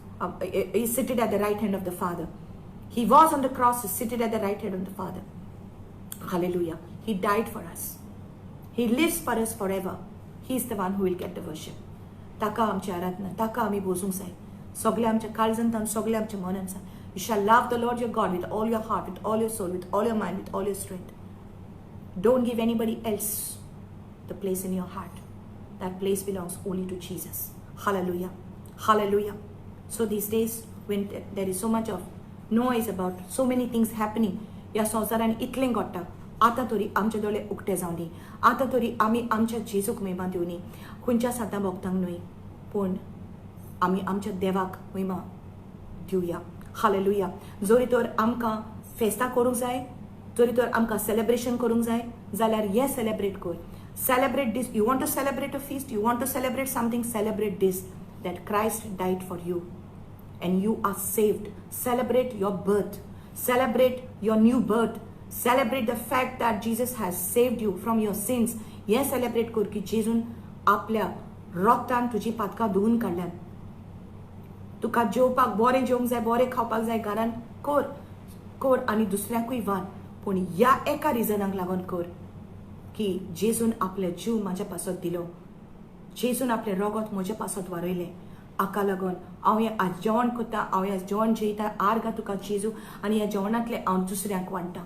He's seated at the right hand of the Father. He was on the cross, he's seated at the right hand of the Father. Hallelujah. He died for us. He lives for us forever. He is the one who will get the worship. ताका आमची आराधना, ताका आमी बोजूंक जाय. सगळे आमच्या काळजांत, सगळे आमच्या मनान जाय. You shall love the Lord your God with all your heart, with all your soul, with all your mind, with all your strength. Don't give anybody else the place in your heart. That place belongs only to Jesus. Hallelujah. Hallelujah. So these days when there is so much of noise about so many things happening, ह्या संवसारान इतलें घडटा, आतां तरी आमचे दोळे उक्ते जावनी. आतां तरी आमी आमच्या जेजूक महिमा दिवनी. खंयच्या सातां भोगतांक न्हय, पूण आमी आमच्या देवाक महिमा दिवया. हालेलुया. जरी तर आमकां फेस्तां करूंक जाय, जरी तर आमकां सेलेब्रेशन करूंक जाय जाल्यार हें सेलेब्रेट कर. Celebrate this. You want to celebrate a feast, you want to celebrate something, celebrate this, that Christ died for you and you are saved. Celebrate your birth. Celebrate your new birth. Celebrate the fact that Jesus has saved you from your sins. हें celebrate कर की जेजून आपल्या रोगतान तुजी पातकां धुवून काडल्यान. तुका जेवपाक बरें जेवंक जाय, बरें खावपाक जाय, घरान कर कर आनी दुसऱ्यांकूय वान, पूण ह्या एका रिजनाक लागून कर की जेजून आपले जीव म्हाज्या पासत दिलो, जेजून आपलें रोगत म्हज्या पासत वारयलें. हाका लागून हांव हें आज जेवण करता, हांव हें जेवण जेयता, आर्गां तुका जेजू, आनी ह्या जेवणांतलें हांव दुसऱ्यांक वांट्टा,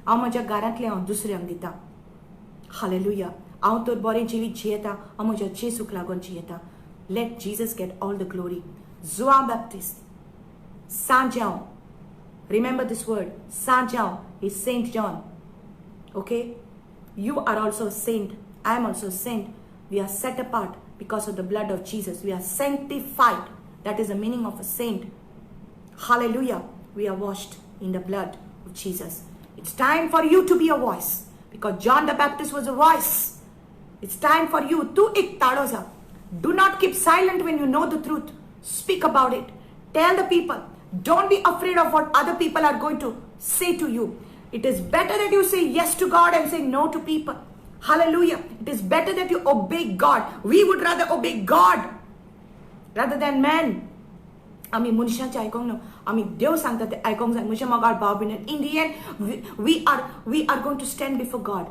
हांव म्हज्या घरांतलें हांव दुसऱ्यांक दिता. हालेलुया. हांव तर बरें जिवीत जियेता, हांव म्हज्या जेजूक लागून जियेता. Let Jesus get all the glory. Joao Baptist, Saint John, remember this word, Saint John is Saint John. Okay, you are also a saint, I am also a saint. We are set apart because of the blood of Jesus. We are sanctified. That is the meaning of a saint. Hallelujah. We are washed in the blood of Jesus. It's time for you to be a voice, because John the Baptist was a voice. It's time for you to ek tadoza. Do not keep silent when you know the truth. Speak about it. Tell the people. Don't be afraid of what other people are going to say to you. It is better that you say yes to God and say no to people. Hallelujah. It is better that you obey God. We would rather obey God rather than man. आमी मनशाचें आयकोंक न्हू, आमी देव सांगता तें आयकोंक जाय. म्हज्या मोगाळ भाव भयण, in the end we are going to stand before God.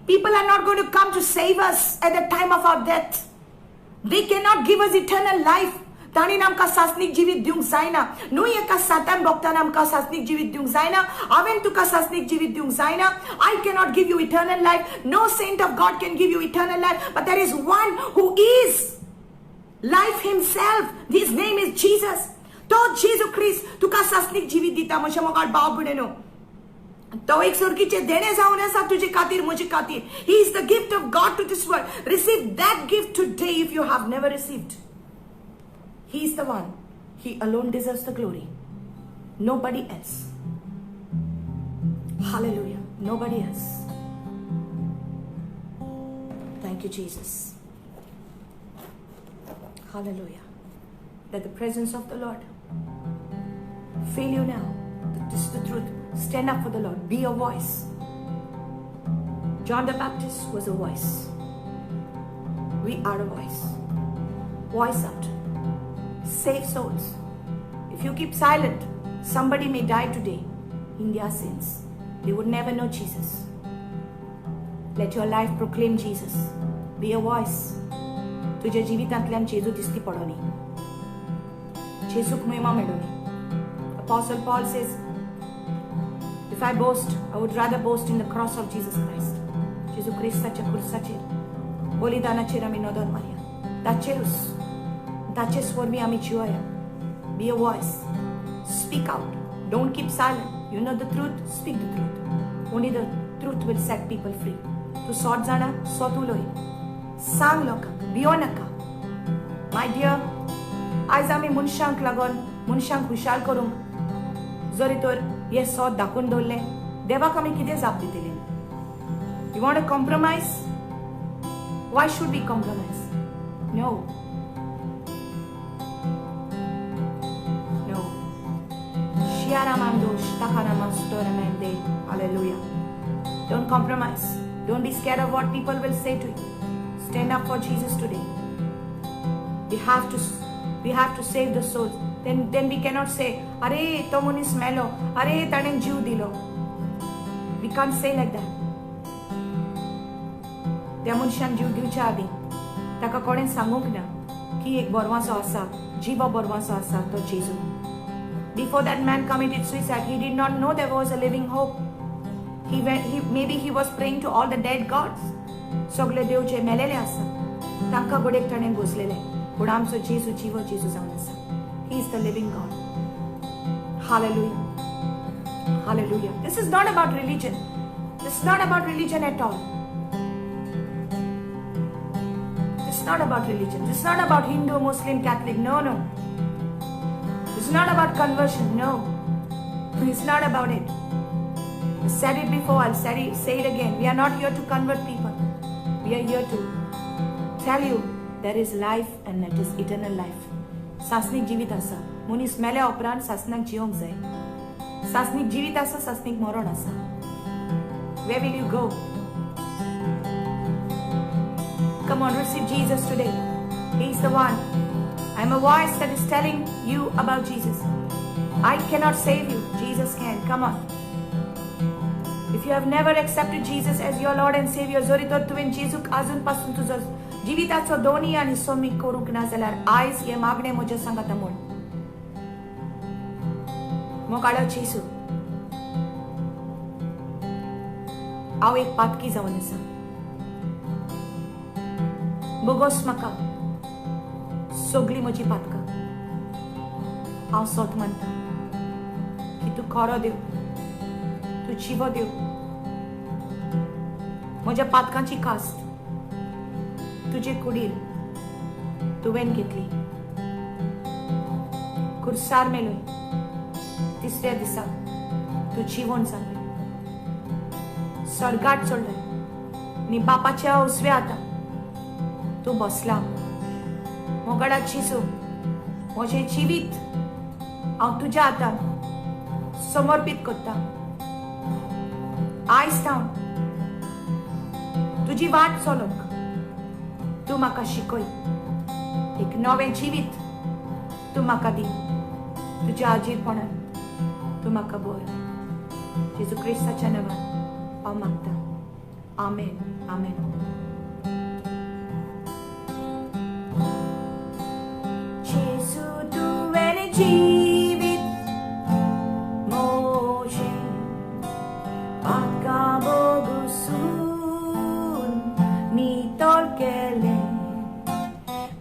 People are not going to come to save us at the time of our death. They cannot give us eternal life. ताणें आमकां सासणीक जिवीत दिवंक जायना. न्हय एका सातान भोगतान आमकां सासणीक जिवीत दिवंक जायना. हांवें तुका सासणीक जिवीत दिवंक जायना. I cannot give you eternal life. No saint of God can give you eternal life. But there is one who is life himself. His name is Jesus. तो जेजू क्रिस्त तुका सासणीक जिवीत दिता. म्हज्या मोगाळ भाव भयणीनो, तो एक स्वर्गीचे देणे जावन आसा तुजे खातीर, म्हजे खातीर. He is the gift of God to this world. Receive that gift today if you have never received. He is the one. He alone deserves the glory. Nobody else. Hallelujah. Nobody else. Thank you, Jesus. Hallelujah. Let the presence of the Lord fill you now. This is the truth. Stand up for the Lord. Be a voice. John the Baptist was a voice. We are a voice. Voice out. Save souls. If you keep silent, somebody may die today in their sins. They would never know Jesus. Let your life proclaim Jesus. Be a voice. तुझ्या जिवितांतल्यान जेजू दिसती पडोनी, जेजूक महिमा मेळोनी. Apostle Paul says, if I boast, I would rather boast in the cross of Jesus Christ. जेजू क्रिस्ताच्या खुर्साचेर, बलिदानाचेर आमी नदर मारया. ताचेरूच, ताचेच वरवीं आमी जिवया. Be a voice. Speak out. Don't keep silent. You know the truth, speak the truth. Only the truth will set people free. तूं सोट जाणा, सोत उलय. सांग लोकांक, भियो नाका. My dear, आयज आमी मनशांक लागून, मनशांक खुशाल करूंक जरी तर हे सोत दाखोवन दवरलें, देवाक आमी कितें जाप दितली? You want to compromise? Why should we compromise? No. No. Hallelujah. Don't compromise. Don't be scared of what people will say to you. Stand up for Jesus today. We have to save the souls. Then we cannot say, Arey, to munis melo, Arey, tanen jeev dilo. We can't say like that. त्या मनशान जीव दिवच्या आदी ताका कोणें सांगूंक ना की एक बरवासो आसा, जिवो बरवासो आसा, तो जेजू. Before that man committed suicide, he did not know there was a living hope. Maybe he was praying to all the dead gods. सगळे देव जे मेलेले आसा तांकां घडयेक ताणें भोजलेले, पूण आमचो जेजू जिवो जेजू जावन आसा. He is the living God. Hallelujah. Hallelujah. This is not about religion. This is not about religion at all. This is not about religion. This is not about Hindu, Muslim, Catholic. No, no. This is not about conversion. No. It's not about it. I said it before, I'll say it again. We are not here to convert people. We are here to tell you there is life and it is eternal life. सासनीक जिवीत आसा. मनीस मेल्या उपरांत सासनाक जिवंक जाय. सासनीक जिवीत आसा, सासनीक मरण आसा. Where will you go? Come on, receive Jesus today. He is the one. I am a voice that is telling you about Jesus. I cannot save you. Jesus can. Come on. If you have never accepted Jesus as your Lord and Savior, जरी तर तुवें जेजूक आजून पासून तुजो जिविताचो दोनी आनी सोमी करूंक ना जाल्यार आयज हें मागणें म्हज्या सांगाता म्हूण. मोगाळो जेजू, हांव एक पातकी जावन आसा. बोगोस म्हाका सगळीं म्हजी पातकां. हांव सोत मानता की तूं खरो देव, तूं जिवो देव. म्हज्या पातकांची कास्त तुजे कुडीर तुवें घेतली, खुर्सार मेलोय, तिसऱ्या दिसा तूं जिवोन जालें, स्वर्गात चडलें आनी बापाच्या उजव्या हातार तूं बसला. मोगाडा जेजू, म्हजें जिवीत हांव तुज्या हातान समर्पीत करता. आयज थावन तुजी वाट चलोवंक तूं म्हाका शिकय. एक नवें जिवीत तूं म्हाका दी. तुज्या आजीरपणान तूं म्हाका बर. जेजू क्रिस्ताच्या नांवान हांव मागता. आमेन, आमेन. जेजू तुवें जिवीत म्हजें पातकां भोगसून नितळ केलें,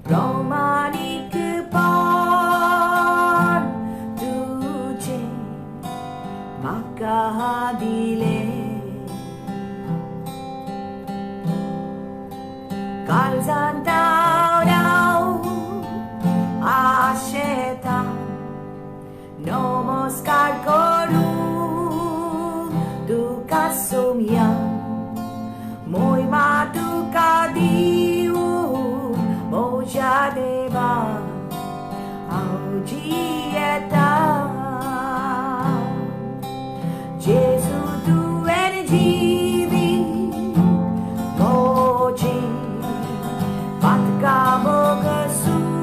प्रमाणीकपण तुजें म्हाका दिलें. काळजांत हांव आशेता नमस्कार करूं तुका सोम्या, मोहिमा तुका दिवं म्हज्या देवा, हांव जियेता. जेजू तुवें जिवीत म्हजें पातकां भोगसून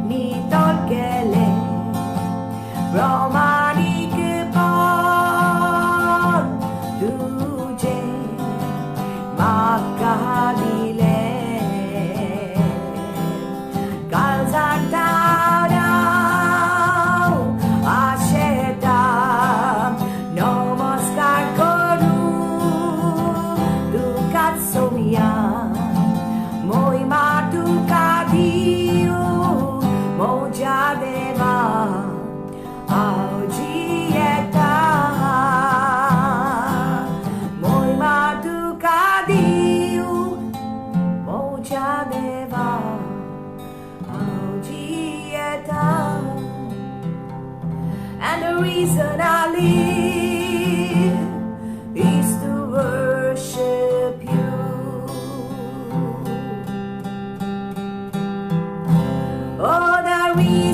नितळ केलें, प्रमाणीकपण तुजें म्हाका दिलें. काळजांत हांव आशेता नमस्कार करूं तुका सोम्या, मोहिमा तुका दिवं म्हज्या देवा, हांव जियेता. मोहिमा तुका दिवं म्हज्या देवा, हांव जियेता. And the reason I live is to worship you. Oh, the reason